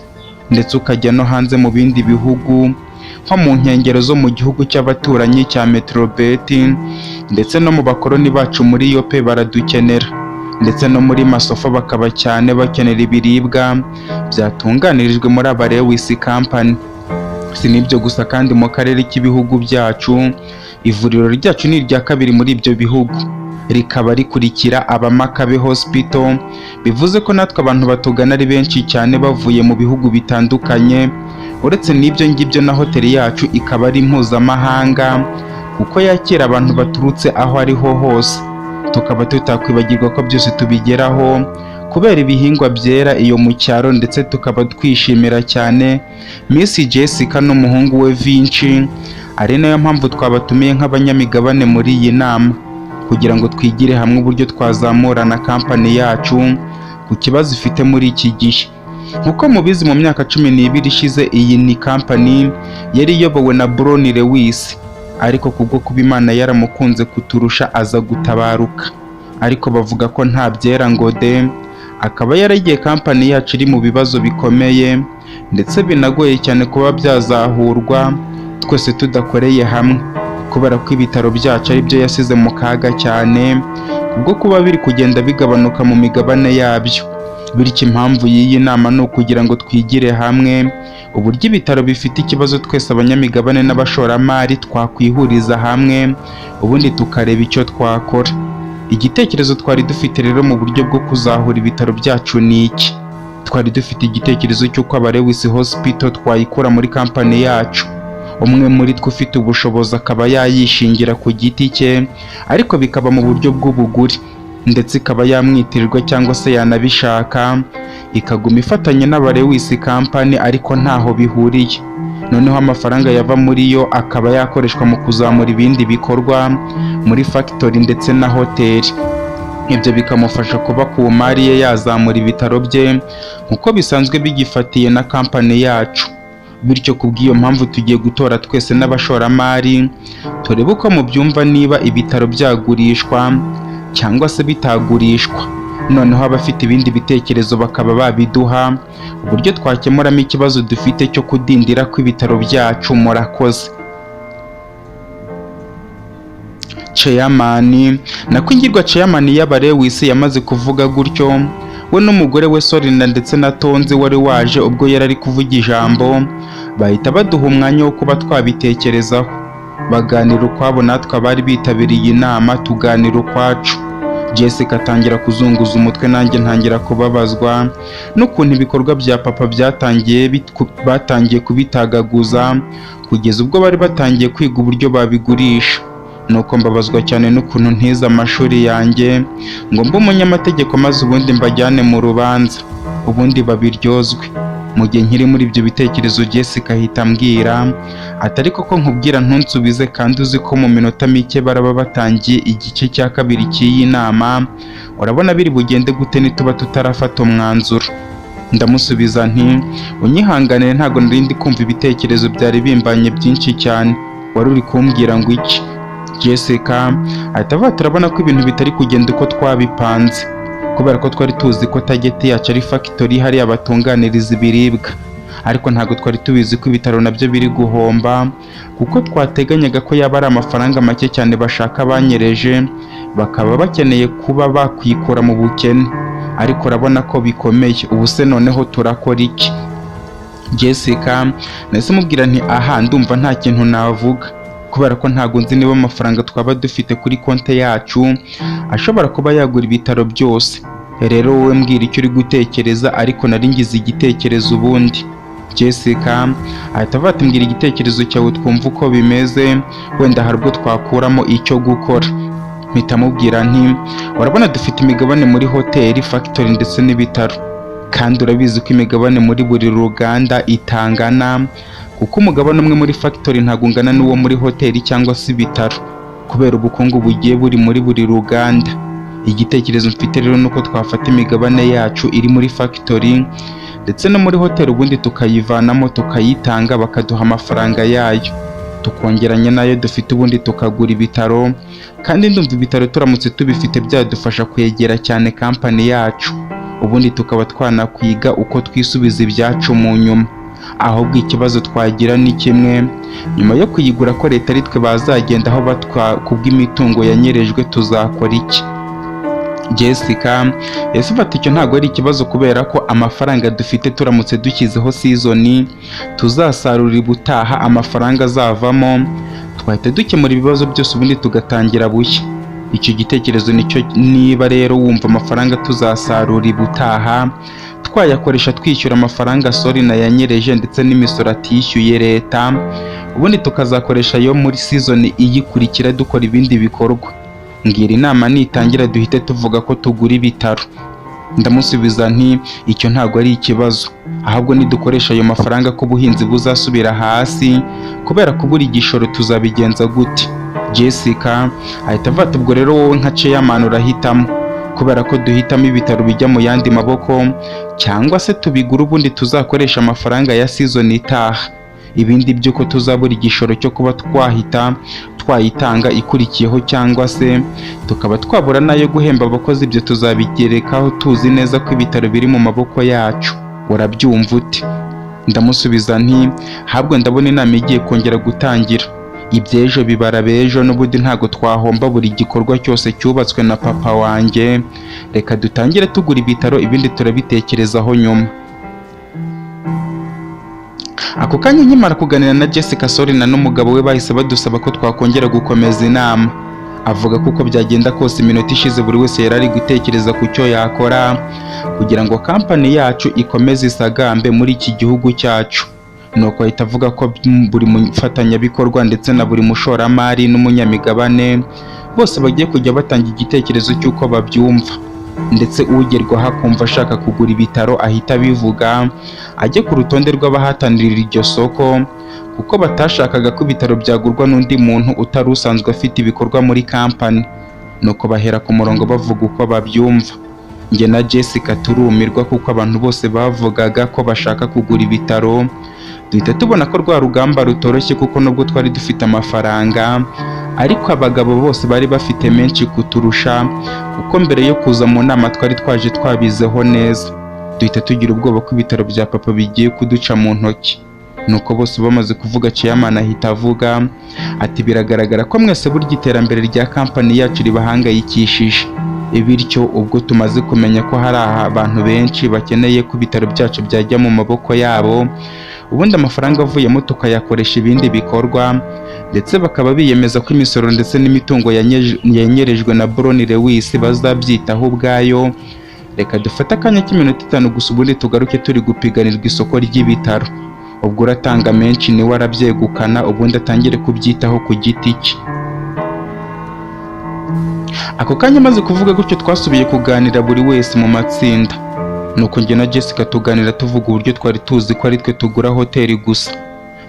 ndetse ukajya no hanze mu bindi bihugu nko mu nkengero zo mu gihugu cy'abaturanyi cya Metrobeti, ndetse no mu bakoloni bacu muri Yope baradukenera, ndetse no muri Masofa bakaba cyane bakenera ibiribwa byatunganirijwe muri Abalewis Company. Si n'ibyo gusa kandi, mu karere k'ibihugu byacu ivuriro ryacu ni irya kabiri muri ibyo bihugu, rikaba rikurikira Abamakabe Hospital. Bivuze ko natwe abantu batugana ari benshi cyane bavuye mu bihugu bitandukanye. Uretse n'ibyo ngibyo, na hoteli yacu ikaba ari mpuzamahanga kuko yakira abantu baturutse aho ariho hose. Tukaba tutakwibagirwa ko byose tubigeraho kubera ibihingwa byera iyo mu cyaro, ndetse tukaba twishimira cyane Miss Jessica n'umuhungu we Vinci, ari nayo mpamvu twabatumiye nk'abanyamigabane muri iyi nama kugira ngo twigire hamwe uburyo twazamurana kampani yacu ku kibazo ifite muri iki gihe. Nk'uko mubizi, mu myaka 12 ishize iyi ni kampani yari iyobowe na Bron Lewis, ariko kubwo kuba Imana yaramukunze kuturusha aza gutabaruka, ariko bavuga ko nta byera ngo de, akaba yaragiye kampani yacu iri mu bibazo bikomeye, ndetse binagoye cyane kuba byazahurwa twese tudakoreye hamwe, kubera ko ibitaro byacu ari byo yasize mu kaga cyane kubwo kuba biri kugenda bigabanuka mu migabane yabyo. Bityo impamvu y'iyi nama ni ukugira ngo twigire hamwe uburyo ibitaro bifite ikibazo, twese abanyamigabane n'abashoramari twakwihuriza hamwe, ubundi tukareba icyo twakora. Igitekerezo twari dufite rero mu buryo bwo kuzahura ibitaro byacu ni iki: twari dufite igitekerezo cy'uko Abalewis Hospital twayikura muri kampani yacu, umwe muri twe ufite ubushobozi akaba yayishingira ku giti cye, ariko bikaba mu buryo bw'ubugure, ndetse ikaba yamwitirirwa cyangwa se yanabishaka ikaguma ifatanye n'Abalewis Company ariko ntaho bihuriye. Noneho amafaranga yava muri yo akaba yakoreshwa mu kuzamura ibindi bikorwa muri factory ndetse na hoteli. Ibyo bikamufasha kuba ku mari ye yazamura ibitaro bye nk'uko bisanzwe bigifatiye na kampani yacu. Bityo kubw'iyo mpamvu tugiye gutora twese n'abashoramari, turebe uko mubyumva, niba ibitaro byagurishwa cyangwa se bitagurishwa. Noneho abafite ibindi bitekerezo bakaba babiduha, uburyo twakemuramo ikibazo dufite cyo kudindira kw'ibitaro byacu. Murakoze. Chairman, nako ingirwa chairman y'Abalewis, yamaze kuvuga gutyo, we n'umugore we Sorina ndetse na Tonzi wari waje ubwo yari ari kuvuga ijambo, bahita baduha umwanya wo kuba twabitekerezaho. Baganira ukwabo, natwe abari bitabiriye inama tuganira ukwacu. Jessica atangira kuzunguza umutwe, nanjye ntangira kubabazwa n'ukuntu ibikorwa bya papa batangiye kubitagaguza kugeza ubwo bari batangiye kwiga uburyo babigurisha. Nuko mbabazwa cyane n'ukuntu ntize amashuri yanjye ngo mbe umunyamategeko, maze ubundi mbajyane mu rubanza, ubundi babiryozwe. Mu gihe nkiri muri ibyo bitekerezo, Jessica ahita ambwira ati: "Ariko ko nkubwira ntunsubize, kandi uzi ko mu minota mike baraba batangiye igice cya kabiri cy'iyi nama, urabona biri bugende gute nituba tutarafata umwanzuro?" Ndamusubiza nti: "Unyihanganire, ntabwo nari ndi kumva, ibitekerezo byari bimbanye byinshi cyane. Wari uri kumbwira ngo iki?" Jessica ahita avuga: "Turabona ko ibintu bitari kugenda uko twabipanze, kubera ko twari tuzi ko target yacu ari factory hariya batunganiriza ibiribwa, ariko ntabwo twari tubizi ko ibitaro nabyo biri guhomba, kuko twateganyaga ko yaba ari amafaranga make cyane bashaka banyereje, bakaba bakeneye kuba bakwikura mu bukene, ariko urabona ko bikomeye. Ubu se noneho turakora iki?" Jessica nahise mubwira nti: "Aha ndumva nta kintu navuga, kubera ko ntabwo nzi niba amafaranga twaba dufite kuri konti yacu ashobora kuba yagura ibitaro byose. Rero wowe mbwira icyo uri gutekereza, ariko nari ngize igitekerezo ubundi." Jessica ahita avuga ati: "Mbwira igitekerezo cyawe twumve uko bimeze, wenda hari ubwo twakuramo icyo gukora." Mpita mubwira nti: "Urabona dufite imigabane muri hoteli, factory ndetse n'ibitaro, kandi urabizi ko imigabane muri buri ruganda itangana, kuko umugabane umwe muri factory ntabwo ungana n'uwo muri hoteli cyangwa se ibitaro, kubera ubukungu bugiye buri muri buri ruganda. Igitekerezo mfite rero ni uko twafata imigabane yacu iri muri factory ndetse no muri hoteli, ubundi tukayivanamo tukayitanga, bakaduha amafaranga yayo, tukongeranya n'ayo dufite, ubundi tukagura ibitaro. Kandi ndumva ibitaro turamutse tubifite byadufasha kwegera cyane kampani yacu, ubundi tukaba twanakwiga uko twisubiza ibyacu mu nyuma. Ahubwo ikibazo twagira ni kimwe: nyuma yo kuyigura, ko leta ari twe bazagendaho batwa kubw'imitungo yanyerejwe, tuzakora iki?" Jessica yahise afata: "Icyo ntabwo ari ikibazo, kubera ko amafaranga dufite turamutse dushyizeho season tuzasarura ubutaha, amafaranga azavamo twahita dukemura ibibazo byose, ubundi tugatangira bushya. Icyo gitekerezo nicyo. Niba rero wumva amafaranga tuzasarura ubutaha twayakoresha twishyura amafaranga Sorina yanyereje ndetse n'imisoro atishyuye leta, ubundi tukazakoresha ayo muri season iyikurikira dukora ibindi bikorwa, mbwira inama nitangira duhite tuvuga ko tugura ibitaro." Ndamusubiza nti: "Icyo ntabwo ari ikibazo, ahubwo nidukoresha ayo mafaranga ko ubuhinzi buzasubira hasi kubera kubura igishoro, tuzabigenza gute?" Jessica ahita avuga ati: "Ubwo rero wowe nka chairman urahitamo, kubera ko duhitamo ibitaro bijya mu yandi maboko cyangwa se tubigura, ubundi tuzakoresha amafaranga ya season itaha. Ibindi by'uko tuzabura igishoro cyo kuba twahita twayitanga ikurikiyeho, cyangwa se tukaba twabura n'ayo guhemba abakozi, ibyo tuzabigerekaho tuzi neza ko ibitaro biri mu maboko yacu. Urabyumva ute?" Ndamusubiza nti: "Habwo ndabona inama igiye kongera gutangira. Iby'ejo bibara b'ejo, n'ubundi ntabwo twahomba buri gikorwa cyose cyubatswe na papa wanjye. Reka dutangire tugura ibitaro, ibindi turabitekerezaho nyuma." Ako kanya nkimara kuganira na Jessica, Sorina n'umugabo we bahise badusaba ko twakongera gukomeza inama. Avuga ko uko byagenda kose, iminota ishize buri wese yari ari gutekereza ku cyo yakora kugira ngo kampani yacu ikomeze isagambe muri iki gihugu cyacu. Nuko ahita avuga ko buri mufatanyabikorwa ndetse na buri mushoramari n'umunyamigabane bose bagiye kujya batanga igitekerezo cy'uko babyumva, ndetse ugerwaho akumva ashaka kugura ibitaro ahita abivuga, ajye ku rutonde rw'abahatanira iryo soko, kuko batashakaga ko ibitaro byagurwa n'undi muntu utari usanzwe afite ibikorwa muri kampani. Nuko bahera ku murongo bavuga uko babyumva, njye na Jessica turumirwa, kuko abantu bose bavugaga ko bashaka kugura ibitaro. Duhita tubona ko rwa rugamba rutoroshye, kuko nubwo twari dufite amafaranga, ariko abagabo bose bari bafite menshi kuturusha, kuko mbere yo kuza mu nama twari twaje twabizeho neza. Duhita tugira ubwoba ko ibitaro bya papa bigiye kuduca mu ntoki. Nuko bose bamaze kuvuga, chairman ahita avuga ati: "Biragaragara ko mwese burya iterambere rya kampani yacu ribahangayikishije. Bityo ubwo tumaze kumenya ko hari abantu benshi bakeneye ko ibitaro byacu byajya mu maboko yabo, Ubundi amafaranga avuyemo tukayakoresha ibindi bikorwa. Ndetse bakaba biyemeza ko imisoro ndetse n'imitungo yanyerejwe na Bron Lewis bazabyitaho ubwayo. Reka dufate akanya k'iminota 5 gusa, ubundi tugaruke turi gupiganirwa isoko ry'ibitaro. Ubwo uratanga menshi niwe arabyegukana, ubundi atangire kubyitaho ku giti cye." Ako kanya amaze kuvuga gutyo, twasubiye kuganira buri wese mu matsinda. Nuko njye na Jessica tuganira tuvuga uburyo twari tuzi ko ari twe tugura hoteli gusa.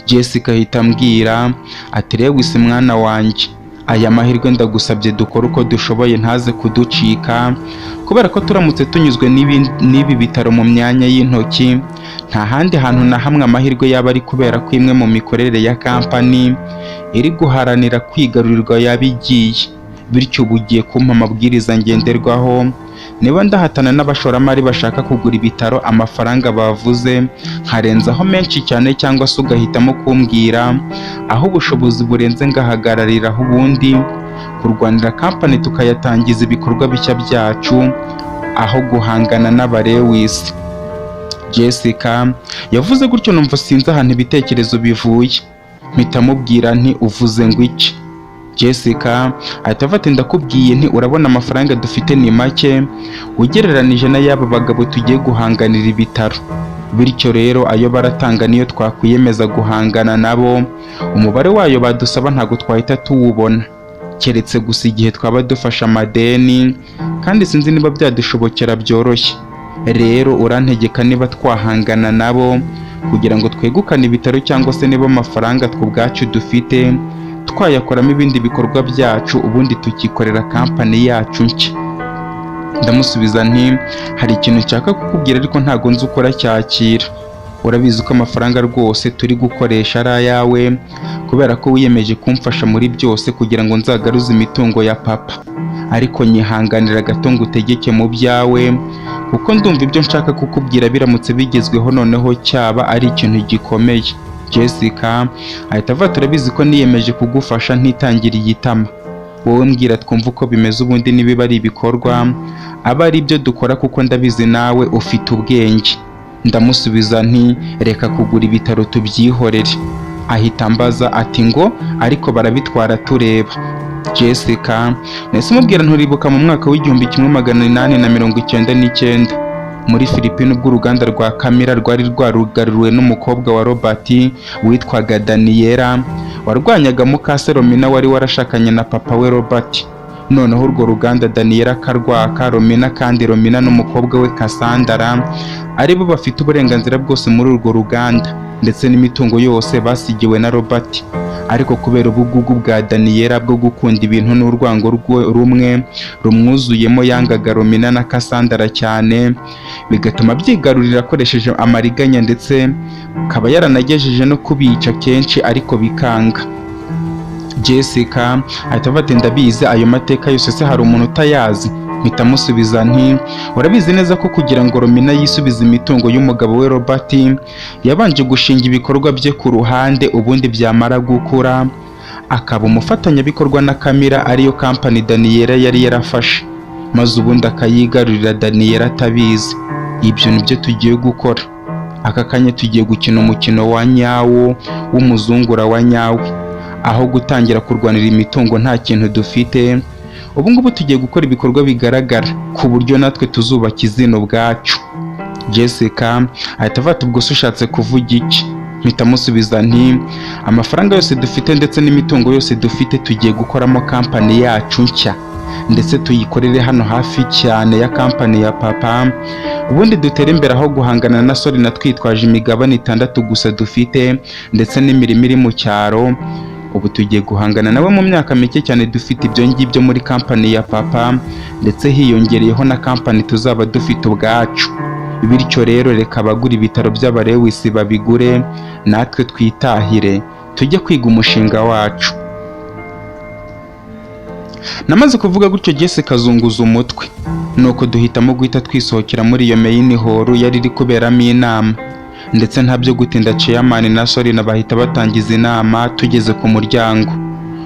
Jessica ahita ambwira ati: "Lewis mwana wanjye, aya mahirwe ndagusabye dukore uko dushoboye ntaze kuducika, kubera ko turamutse tunyuzwe n'ibi bitaro mu myanya y'intoki, nta handi hantu na hamwe amahirwe yaba ari, kubera ko imwe mu mikorere ya kampani iri guharanira kwigarurirwa yaba igiye. Bityo ubu ugiye kumpa amabwiriza ngenderwaho niba ndahatana n'abashoramari bashaka kugura ibitaro, amafaranga bavuze nkarenzaho menshi cyane, cyangwa se ugahitamo kumbwira aho ubushobozi burenze ngahagarariraho, ubundi kurwanira kampani tukayatangiza ibikorwa bishya byacu aho guhangana n'abarewisi." Jessica yavuze gutyo numva sinzi ahantu ibitekerezo bivuye, mpita mubwira nti: "Uvuze ngo iki?" Jessica ahita avuga ati: "Ndakubwiye nti urabona amafaranga dufite ni make ugereranije n'ay'aba bagabo tugiye guhanganira ibitaro. Bityo rero ayo baratanga niyo twakwiyemeza guhangana nabo, umubare wayo badusaba ntabwo twahita tuwubona, keretse gusa igihe twaba dufashe amadeni, kandi sinzi niba byadushobokera byoroshye. Rero urantegeka niba twahangana nabo kugira ngo twegukane ibitaro, cyangwa se niba amafaranga twe ubwacu dufite twayakoramo ibindi bikorwa byacu, ubundi tukikorera kampani yacu nshya." Ndamusubiza nti: "Hari ikintu nshaka kukubwira ariko ntago nzi uko uracyakira. Urabizi ko amafaranga rwose turi gukoresha ari ayawe, kubera ko wiyemeje kumfasha muri byose kugira ngo nzagaruze imitungo ya papa. Ariko nyihanganira gato ngo utegeke mu byawe, kuko ndumva ibyo nshaka kukubwira biramutse bigezweho noneho cyaba ari ikintu gikomeye." Jessica ahita avuga: "Turabizi ko niyemeje kugufasha ntitangiriye itama. Wowe mbwira twumve uko bimeze, ubundi niba ari ibikorwa aba ari ibyo dukora, kuko ndabizi nawe ufite ubwenge." Ndamusubiza nti: "Reka kugura ibitaro tubyihorere." Ahita ambaza ati: "Ngo ariko barabitwara tureba?" Jessica nahise mubwira: "Nturibuka mu mwaka w'1899 muri Filipine, ubwo uruganda rwa Kamira rwari rwarugaruriwe n'umukobwa wa Robert witwaga Daniela, warwanyaga mukase Romina wari warashakanye na papa we Robert? Noneho urwo ruganda Daniela akarwaka Romina, kandi Romina n'umukobwa we Cassandra aribo bafite uburenganzira bwose muri urwo ruganda ndetse n'imitungo yose basigiwe na Robert. Ariko kubera ubugugu bwa Daniela bwo gukunda ibintu n'urwango rumwe rumwuzuyemo, yangaga Romina na Cassandra cyane, bigatuma abyigarurira akoresheje amariganya, ndetse akaba yaranagejeje no kubica kenshi ariko bikanga." Jessica ahita avuga ati: "Ndabizi ayo mateka yose, se hari umuntu utayazi?" Mpita musubiza nti: "Urabizi neza ko kugira ngo Romina yisubize imitungo y'umugabo we Robert, yabanje gushinga ibikorwa bye ku ruhande, ubundi byamara gukura akaba umufatanyabikorwa na Kamira, ariyo kampani Daniela yari yarafashe, maze ubundi akayigarurira Daniela atabizi. Ibyo nibyo tugiye gukora aka kanya. Tugiye gukina umukino wa nyawo w'umuzungura wa nyawe, aho gutangira kurwanira imitungo nta kintu dufite. Ubu ngubu tugiye gukora ibikorwa bigaragara ku buryo natwe tuzubaka izina ubwacu." Jessica ahita avuga ati: "Ubwo se ushatse kuvuga iki?" Mpita musubiza nti: "Amafaranga yose dufite ndetse n'imitungo yose dufite tugiye gukoramo kampani yacu nshya, ndetse tuyikorere hano hafi cyane ya kampani ya papa, ubundi dutere imbere aho guhangana na Solina twitwaje imigabane 6 gusa dufite ndetse n'imirimo iri mu cyaro. Ubu tugiye guhangana nawe mu myaka mike cyane dufite ibyo ngibyo muri kampani ya papa, ndetse hiyongereyeho na kampani tuzaba dufite ubwacu. Bityo rero reka abagura ibitaro by'abarewisi babigure, natwe twitahire tujye kwiga umushinga wacu." Namaze kuvuga gutyo, Jessica azunguza umutwe, nuko duhitamo guhita twisohokera muri iyo main hall yari iri kuberamo inama. Ndetse nta byo gutinda, chairman na Solina bahita batangiza inama tugeze ku muryango.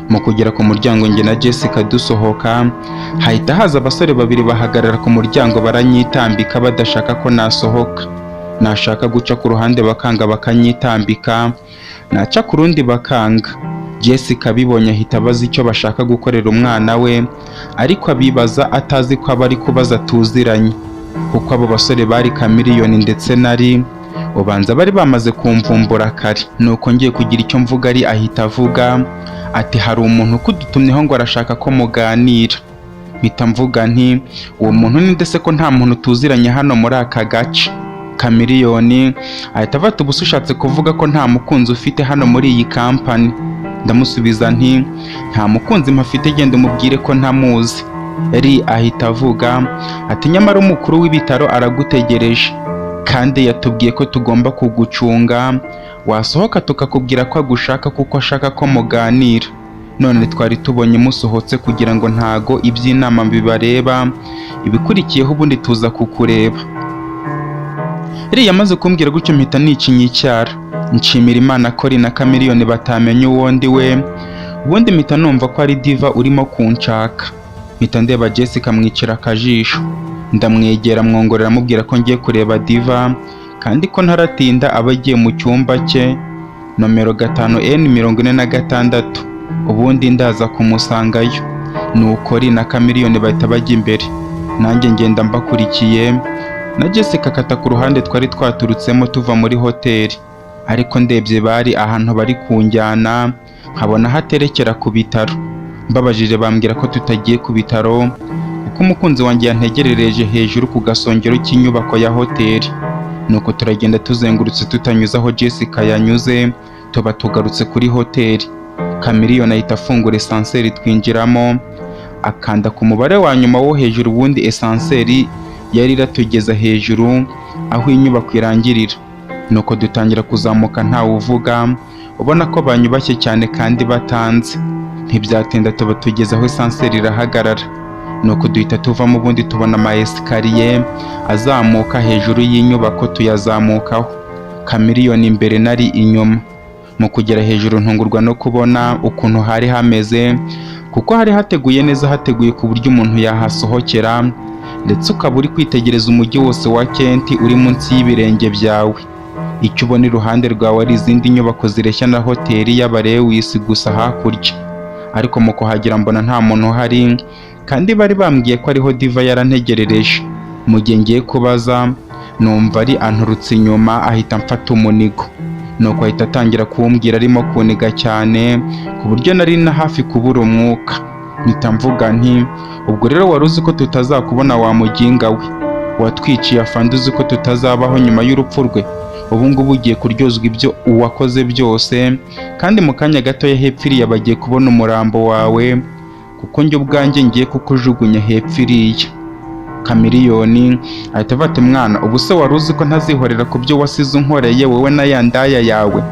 Mu kugera ku muryango, njye na Jessica dusohoka, hahita haza abasore babiri bahagarara ku muryango baranyitambika badashaka ko nasohoka. Nashaka guca ku ruhande bakanga bakanyitambika, naca ku rundi bakanga. Jessica abibonye ahita abaza icyo bashaka gukorera umwana we, ariko abibaza atazi ko aba ari kubaza tuziranye, kuko abo basore bari Chameleone ndetse nari ubanza bari bamaze kumvumbura kare. Nuko ngiye kugira icyo mvuga, ari ahita avuga ati: "Hari umuntu ukudutumyeho ngo arashaka ko muganira." Mpita mvuga nti: "Uwo muntu ni ndetse ko nta muntu tuziranye hano muri aka gace?" Chameleone ahita afata: "Ubusa ushatse kuvuga ko nta mukunzi ufite hano muri iyi kampani?" Ndamusubiza nti: "Nta mukunzi mpafite, genda umubwire ko ntamuzi." Ri ahita avuga ati: "Nyamara umukuru w'ibitaro aragutegereje kandi yatubwiye ko tugomba kugucunga, wasohoka tukakubwira ko agushaka kuko ashaka ko muganira. None twari tubonye musohotse kugira ngo ntago iby'inama bibareba, ibikurikiyeho ubundi tuza kukureba." Iriya amaze kumbwira gutyo mpita nicinya icyara, nshimira Imana ko Ri na Chameleone batamenye uwo ndi we. Ubundi mpita numva ko ari Diva urimo kunshaka. Mpita ndeba Jessica mwicira akajisho, ndamwegera mwongorera amubwira ko ngiye kureba Diva kandi ko ntaratinda, aba agiye mu cyumba cye nomero 5 N 46, ubundi ndaza kumusangayo. Nuko Ri na Chameleone bahita bajya imbere, nanjye ngenda mbakurikiye, na Jessica akata ku ruhande twari twaturutsemo tuva muri hoteli. Ariko ndebye bari ahantu bari kunjyana nkabona haterekera ku bitaro. Mbabajije bambwira ko tutagiye ku bitaro kuko umukunzi wanjye yantegerereje hejuru ku gasongero k'inyubako ya hoteli. Nuko turagenda tuzengurutse tutanyuze aho Jessica yanyuze, tuba tugarutse kuri hoteli. Chameleone ahita afungura ascenseur twinjiramo, akanda ku mubare wa nyuma wo hejuru, ubundi ascenseur yari iratugeza hejuru aho inyubako irangirira. Nuko dutangira kuzamuka ntawe uvuga, ubona ko banyubashye cyane kandi batanze. Ntibyatinda tuba tugeze aho ascenseur irahagarara. Nuko duhita tuvamo, ubundi tubona ama escalier azamuka hejuru y'inyubako, tuyazamukaho, Chameleone imbere nari inyuma. Mu kugera hejuru ntungurwa no kubona ukuntu hari hameze, kuko hari hateguye neza, hateguye ku buryo umuntu yahasohokera ndetse ukaba uri kwitegereza umujyi wose wa Kent uri munsi y'ibirenge byawe. Icyo ubona iruhande rwawe ari izindi nyubako zireshya na hoteli y'Abarewisi gusa hakurya. Ariko mu kuhagera mbona nta muntu uhari, kandi bari bambwiye ko ariho Diva yarantegerereje. Mu gihe ngiye kubaza, numva ari anturutse inyuma, ahita amfata umunigo. Nuko ahita atangira kumbwira arimo kuniga cyane ku buryo nari na hafi kubura umwuka. Mpita mvuga nti: "Ubwo rero wari uzi ko tutazakubona, wa muginga we? Watwiciye afande uzi ko tutazabaho nyuma y'urupfu rwe. Ubu ngubu ugiye kuryozwa ibyo uwakoze byose, kandi mu kanya gatoya hepfo iriya bagiye kubona umurambo wawe, kuko njye ubwanjye ngiye kukujugunya hepfo iriya." Chameleone ahita avuga ati: "Mwana, ubu se wari uzi ko ntazihorera ku byo wasize unkoreye wowe na ya ndaya yawe?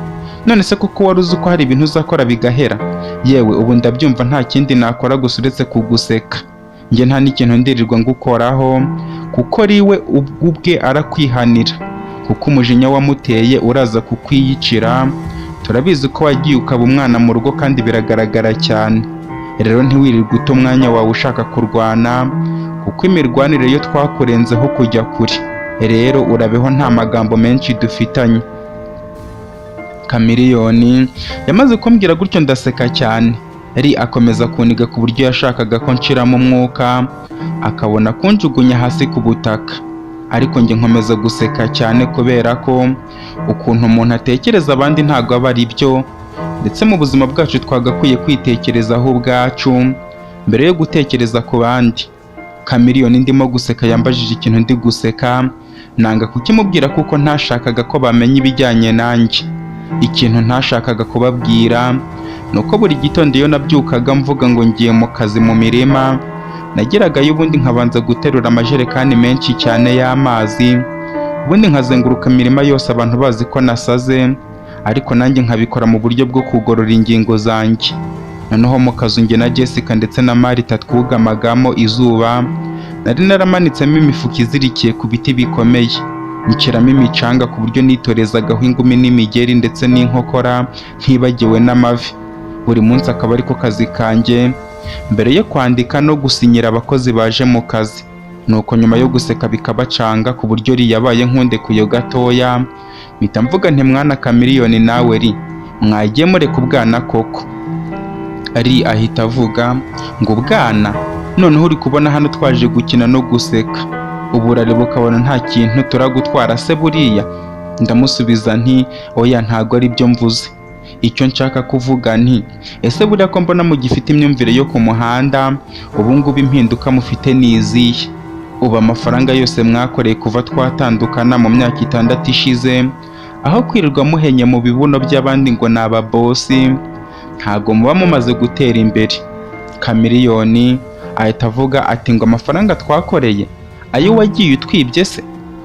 None se kuko wari uzi ko hari ibintu uzakora bigahera? Yewe, ubu ndabyumva, nta kindi nakora gusa uretse kuguseka. Njye nta n'ikintu ndirirwa ngukoraho, kuko riwe ubwe arakwihanira, kuko umujinya wamuteye uraza kukwiyicira. Turabizi ko wagiye ukaba umwana mu rugo kandi biragaragara cyane. Rero ntiwirirwe uta umwanya wawe ushaka kurwana, kuko imirwanire yo twakurenzeho kujya kure. Rero urabeho, nta magambo menshi dufitanye." Chameleone yamaze kumbwira gutyo ndaseka cyane. Ri akomeza kuniga ku buryo yashakaga ko nshiramo umwuka akabona kunjugunya hasi ku butaka, ariko njye nkomeza guseka cyane, kubera ko ukuntu umuntu atekereza abandi ntabwo aba ari byo, ndetse mu buzima bwacu twagakwiye kwitekerezaho ubwacu mbere yo gutekereza ku bandi. Chameleone ndimo guseka yambajije ikintu ndi guseka, nanga kukimubwira kuko ntashakaga ko bamenya ibijyanye nanjye. Ikintu ntashakaga kubabwira ni uko buri gitondo iyo nabyukaga mvuga ngo ngiye mu kazi mu mirima, nageragayo ubundi nkabanza guterura amajerekani menshi cyane y'amazi, ubundi nkazenguruka imirima yose abantu bazi ko nasaze, ariko nanjye nkabikora mu buryo bwo kugorora ingingo zanjye. Noneho mu kazu njye na Jessica ndetse na Marita twugamagamo izuba, nari naramanitsemo imifuka izirikiye ku biti bikomeye, nshyiramo imicanga ku buryo nitorezagaho ingumi n'imigeri ndetse n'inkokora, ntibagiwe n'amavi. Buri munsi akaba ariko kazi kanjye mbere yo kwandika no gusinyira abakozi baje mu kazi. Nuko nyuma yo guseka bikabacanga ku buryo ri yabaye nkundekuye gatoya, mpita mvuga nti: "Mwana Chameleone, nawe ri mwagiye mureka ubwana koko?" Ri ahita avuga ngo: "Ubwana? Noneho uri kubona hano twaje gukina no guseka, ubu urareba ukabona nta kintu turagutwara se buriya?" Ndamusubiza nti: "Oya, ntago ari byo mvuze. Icyo nshaka kuvuga nti ese buriya ko mbona mugifite imyumvire yo ku muhanda, ubu ngubu impinduka mufite ni izihe? Ubu amafaranga yose mwakoreye kuva twatandukana mu myaka 6 ishize, aho kwirirwa muhenye mu bibuno by'abandi ngo ni ababosi, ntago muba mumaze gutera imbere?" Chameleone ahita avuga ati: "Ngo amafaranga twakoreye? Ayo wagiye utwibye se?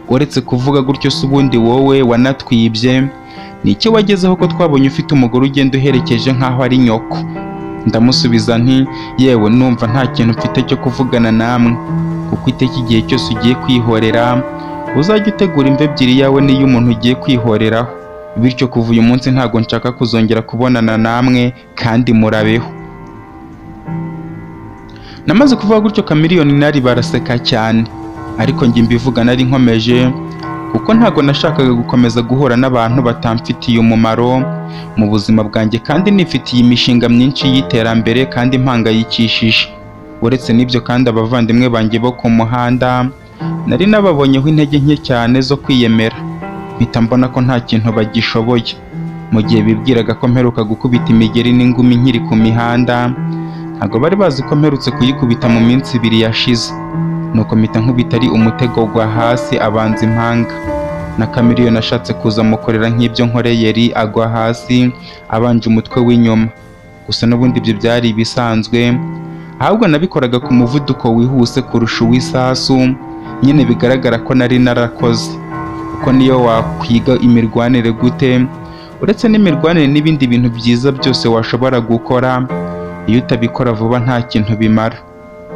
Uretse kuvuga gutyo se, ubundi wowe wanatwibye ni icyo wagezeho, ko twabonye ufite umugore ugenda uherekeje nk'aho ari nyoko?" Ndamusubiza nti: "Yewe, numva nta kintu mfite cyo kuvugana namwe, kuko iteka igihe cyose ugiye kwihorera uzajya utegura imva ebyiri, yawe n'iy'umuntu ugiye kwihoreraho. Bityo kuva uyu munsi ntabwo nshaka kuzongera kubonana namwe, kandi murabeho." Namaze kuvuga gutyo, Chameleone nari baraseka cyane, ariko njye mbivuga nari nkomeje, kuko ntabwo nashakaga gukomeza guhura n'abantu batamfitiye umumaro mu buzima bwanjye, kandi nifitiye imishinga myinshi y'iterambere kandi impangayikishije. Uretse n'ibyo kandi, abavandimwe banjye bo ku muhanda nari nababonyeho intege nke cyane zo kwiyemera, mpita mbona ko nta kintu bagishoboye. Mu gihe bibwiraga ko mperuka gukubita imigeri n'ingumi nkiri ku mihanda, ntabwo bari bazi ko mperutse kuyikubita mu minsi 2 yashize. Nuko mpita nkubita ari umutego gwa hasi, abanza impanga na Chameleone ashatse kuza mukorera nk'ibyo nkoreye ri, agwa hasi abanje umutwe w'inyuma. Gusa n'ubundi ibyo byari ibisanzwe, ahubwo nabikoraga ku muvuduko wihuse kurusha uw'isasu. Nyine bigaragara ko nari narakoze, kuko niyo wakwiga imirwanire gute, uretse n'imirwanire n'ibindi bintu byiza byose washobora gukora, iyo utabikora vuba nta kintu bimara.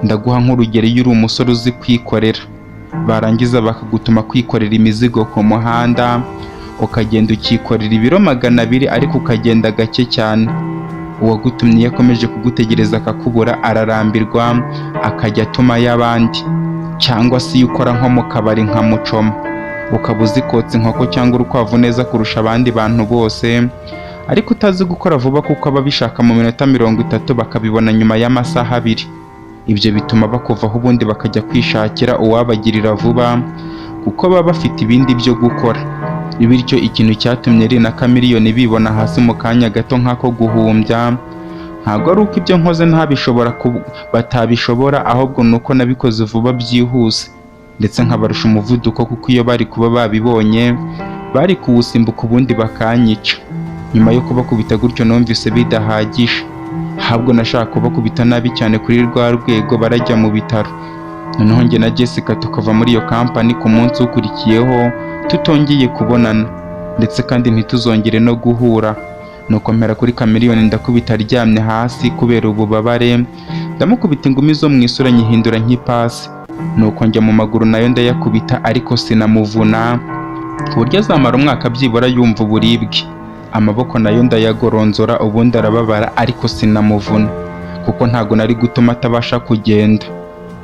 Ndaguha nk'urugero: iyo uri umusore uzi kwikorera, barangiza bakagutuma kwikorera imizigo ku muhanda, ukagenda ukikorera ibiro 200 ariko ukagenda gake cyane, uwagutumye iyo akomeje kugutegereza akakubura ararambirwa, akajya atuma ay'abandi. Cyangwa se iyo ukora nko mu kabari nka mucoma, ukaba uzi kotsa inkoko cyangwa urukwavu neza kurusha abandi bantu bose, ariko utazi gukora vuba, kuko ababishaka mu minota 30 bakabibona nyuma y'amasaha 2, ibyo bituma bakuvaho ubundi bakajya kwishakira uwabagirira vuba, kuko baba bafite ibindi byo gukora. Bityo ikintu cyatumye Ri na Chameleone bibona hasi mu kanya gato nk'ako guhumbya, ntabwo ari uko ibyo nkoze ntabishobora batabishobora, ahubwo ni uko nabikoze vuba byihuse, ndetse nkabarusha umuvuduko, kuko iyo bari kuba babibonye bari kuwusimbuka ubundi bakanyica. Nyuma yo kubakubita gutyo numvise bidahagije, ahubwo nashaka kubakubita nabi cyane kuri rwa rwego barajya mu bitaro, noneho njye na Jessica tukava muri iyo kampani ku munsi ukurikiyeho tutongeye kubonana, ndetse kandi ntituzongere no guhura. Nuko mpera kuri Chameleone, ndakubita aryamye hasi kubera ububabare, ndamukubita ingumi zo mu isura nyihindura nk'ipasi. Nuko njya mu maguru nayo ndayakubita, ariko sinamuvuna ku buryo azamara umwaka byibura yumva uburibwe. Amaboko nayo ndayagoronzora, ubundi arababara, ariko sinamuvuna kuko ntago nari gutuma atabasha kugenda.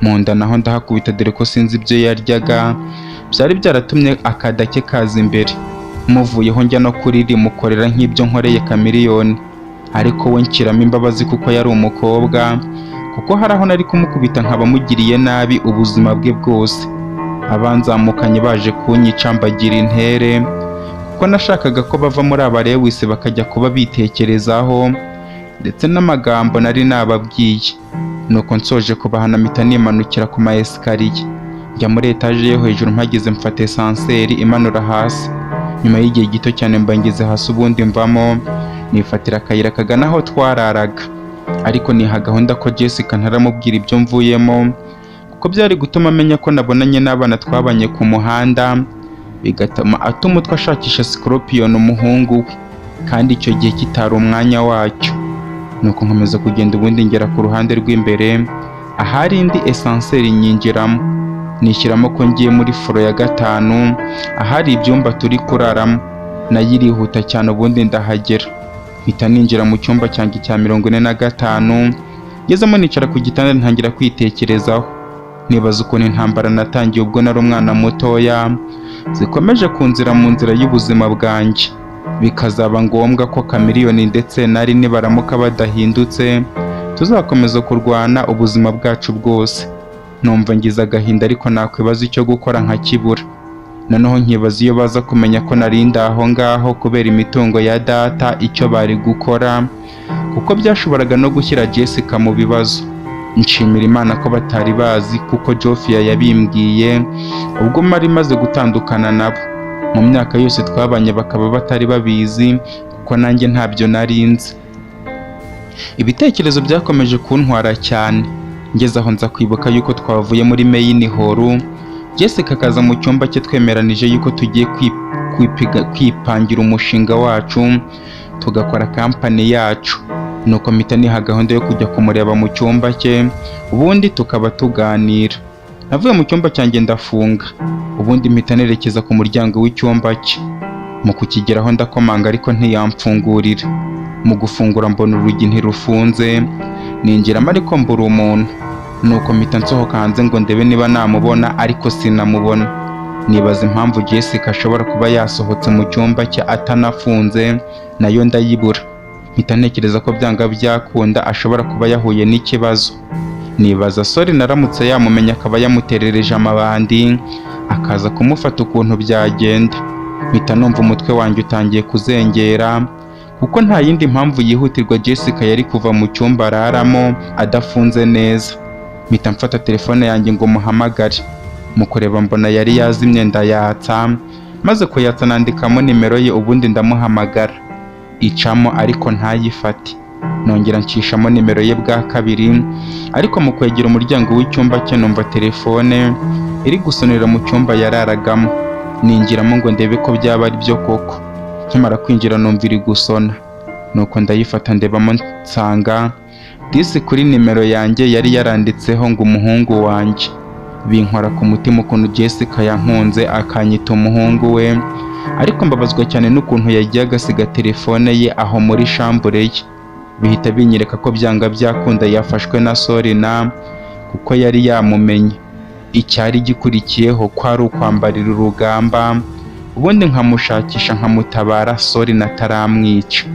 Mu nda naho ndahakubita, dore ko sinzi ibyo yaryaga byari byaratumye akada ke kaza imbere. Muvuyeho njya no kuri rimukorera nk'ibyo nkoreye Chameleone, ariko we nshyiramo imbabazi kuko yari umukobwa, kuko hari aho nari kumukubita nkaba mugiriye nabi ubuzima bwe bwose. Abanzamukanye baje kunyica mbagira intere, kuko nashakaga ko bava muri aba Lewis bakajya kuba bitekerezaho, ndetse n'amagambo nari nababwiye. Nuko nsoje kubahana mpita nimanukira ku ma escalier, njya muri etaje yo hejuru. Mpageze mfata ascenseur imanura hasi. Nyuma y'igihe gito cyane mba ngeze hasi, ubundi mvamo nifatira akayira kagana aho twararaga, ariko niha gahunda ko Jessica ntaramubwira ibyo mvuyemo, kuko byari gutuma amenya ko nabonanye n'abana twabanye ku muhanda, bigatuma ata umutwe ashakisha Scorpion umuhungu we, kandi icyo gihe kitari umwanya wacyo. Nuko nkomeza kugenda, ubundi ngera ku ruhande rw'imbere ahari indi ascenseur, nyinjiramo nishyiramo ko ngiye muri floor ya 5 ahari ibyumba turi kuraramo. Nayo irihuta cyane, ubundi ndahagera mpita ninjira mu cyumba cyanjye cya 45. Ngezemo nicara ku gitanda ntangira kwitekerezaho. Nibaza ukuntu intambara natangiye ubwo nari umwana mutoya zikomeje kunzira mu nzira y'ubuzima bwanjye, bikazaba ngombwa ko Chameleone ndetse nari nibaramuka badahindutse tuzakomeza kurwana ubuzima bwacu bwose. Numva ngize agahinda, ariko nakwibaza icyo gukora nkakibura. Noneho nkibaza iyo baza kumenya ko narinda aho ngaho kubera imitungo ya data icyo bari gukora, kuko byashoboraga no gushyira Jessica mu bibazo. Nshimira Imana ko batari bazi, kuko Jofia yabimbwiye ubwo mari maze gutandukana nabo. Mu myaka yose twabanye bakaba batari babizi, kuko nanjye ntabyo nari nzi. Ibitekerezo byakomeje kuntwara cyane, ngeze aho nza kwibuka yuko twavuye muri main hall, Jessica akaza mu cyumba cye twemeranije yuko tugiye kwipangira umushinga wacu, tugakora kampani yacu. Nuko mpita niha gahunda yo kujya kumureba mu cyumba cye, ubundi tukaba tuganira. Navuye mu cyumba cyanjye ndafunga, ubundi mpita nerekeza ku muryango w'icyumba cye. Mu kukigeraho ndakomanga, ariko ntiyamfungurira. Mu gufungura mbona urugi ntirufunze, ninjiramo ariko mbura umuntu. Nuko mpita nsohoka hanze ngo ndebe niba namubona, ariko sinamubona. Nibaza impamvu Jessica ashobora kuba yasohotse mu cyumba cye atanafunze, nayo ndayibura. Mpita ntekereza ko byanga byakunda ashobora kuba yahuye n'ikibazo. Nibaza Sori naramutse yamumenya akaba yamuterereje amabandi akaza kumufata ukuntu byagenda. Mpita numva umutwe wanjye utangiye kuzengera, kuko nta yindi mpamvu yihutirwa Jessica yari kuva mu cyumba araramo adafunze neza. Mpita mfata telefone yanjye ngo muhamagare. Mu kureba mbona yari yazimye, ndayatsa. Maze kuyatsa nandikamo nimero ye, ubundi ndamuhamagara, icamo ariko ntayifate. Nongera nshishamo nimero ye bwa kabiri, ariko mu kwegera umuryango w'icyumba cye numva telefone iri gusonera mu cyumba yararagamo. Ninjiramo ngo ndebe ko byaba ari byo koko. Nkimara kwinjira numva iri gusona, nuko ndayifata ndebamo, nsanga disi kuri nimero yanjye yari yaranditseho ngo "umuhungu wanjye". Binkora ku mutima ukuntu Jessica yankunze akanyita umuhungu we, ariko mbabazwa cyane n'ukuntu yagiye agasiga telefone ye aho muri chambre ye. Bihita binyereka ko byanga byakunda yafashwe na Sorina, kuko yari yamumenye. Icyari gikurikiyeho ko ari ukwambarira urugamba, ubundi nkamushakisha nkamutabara Sorina ataramwica.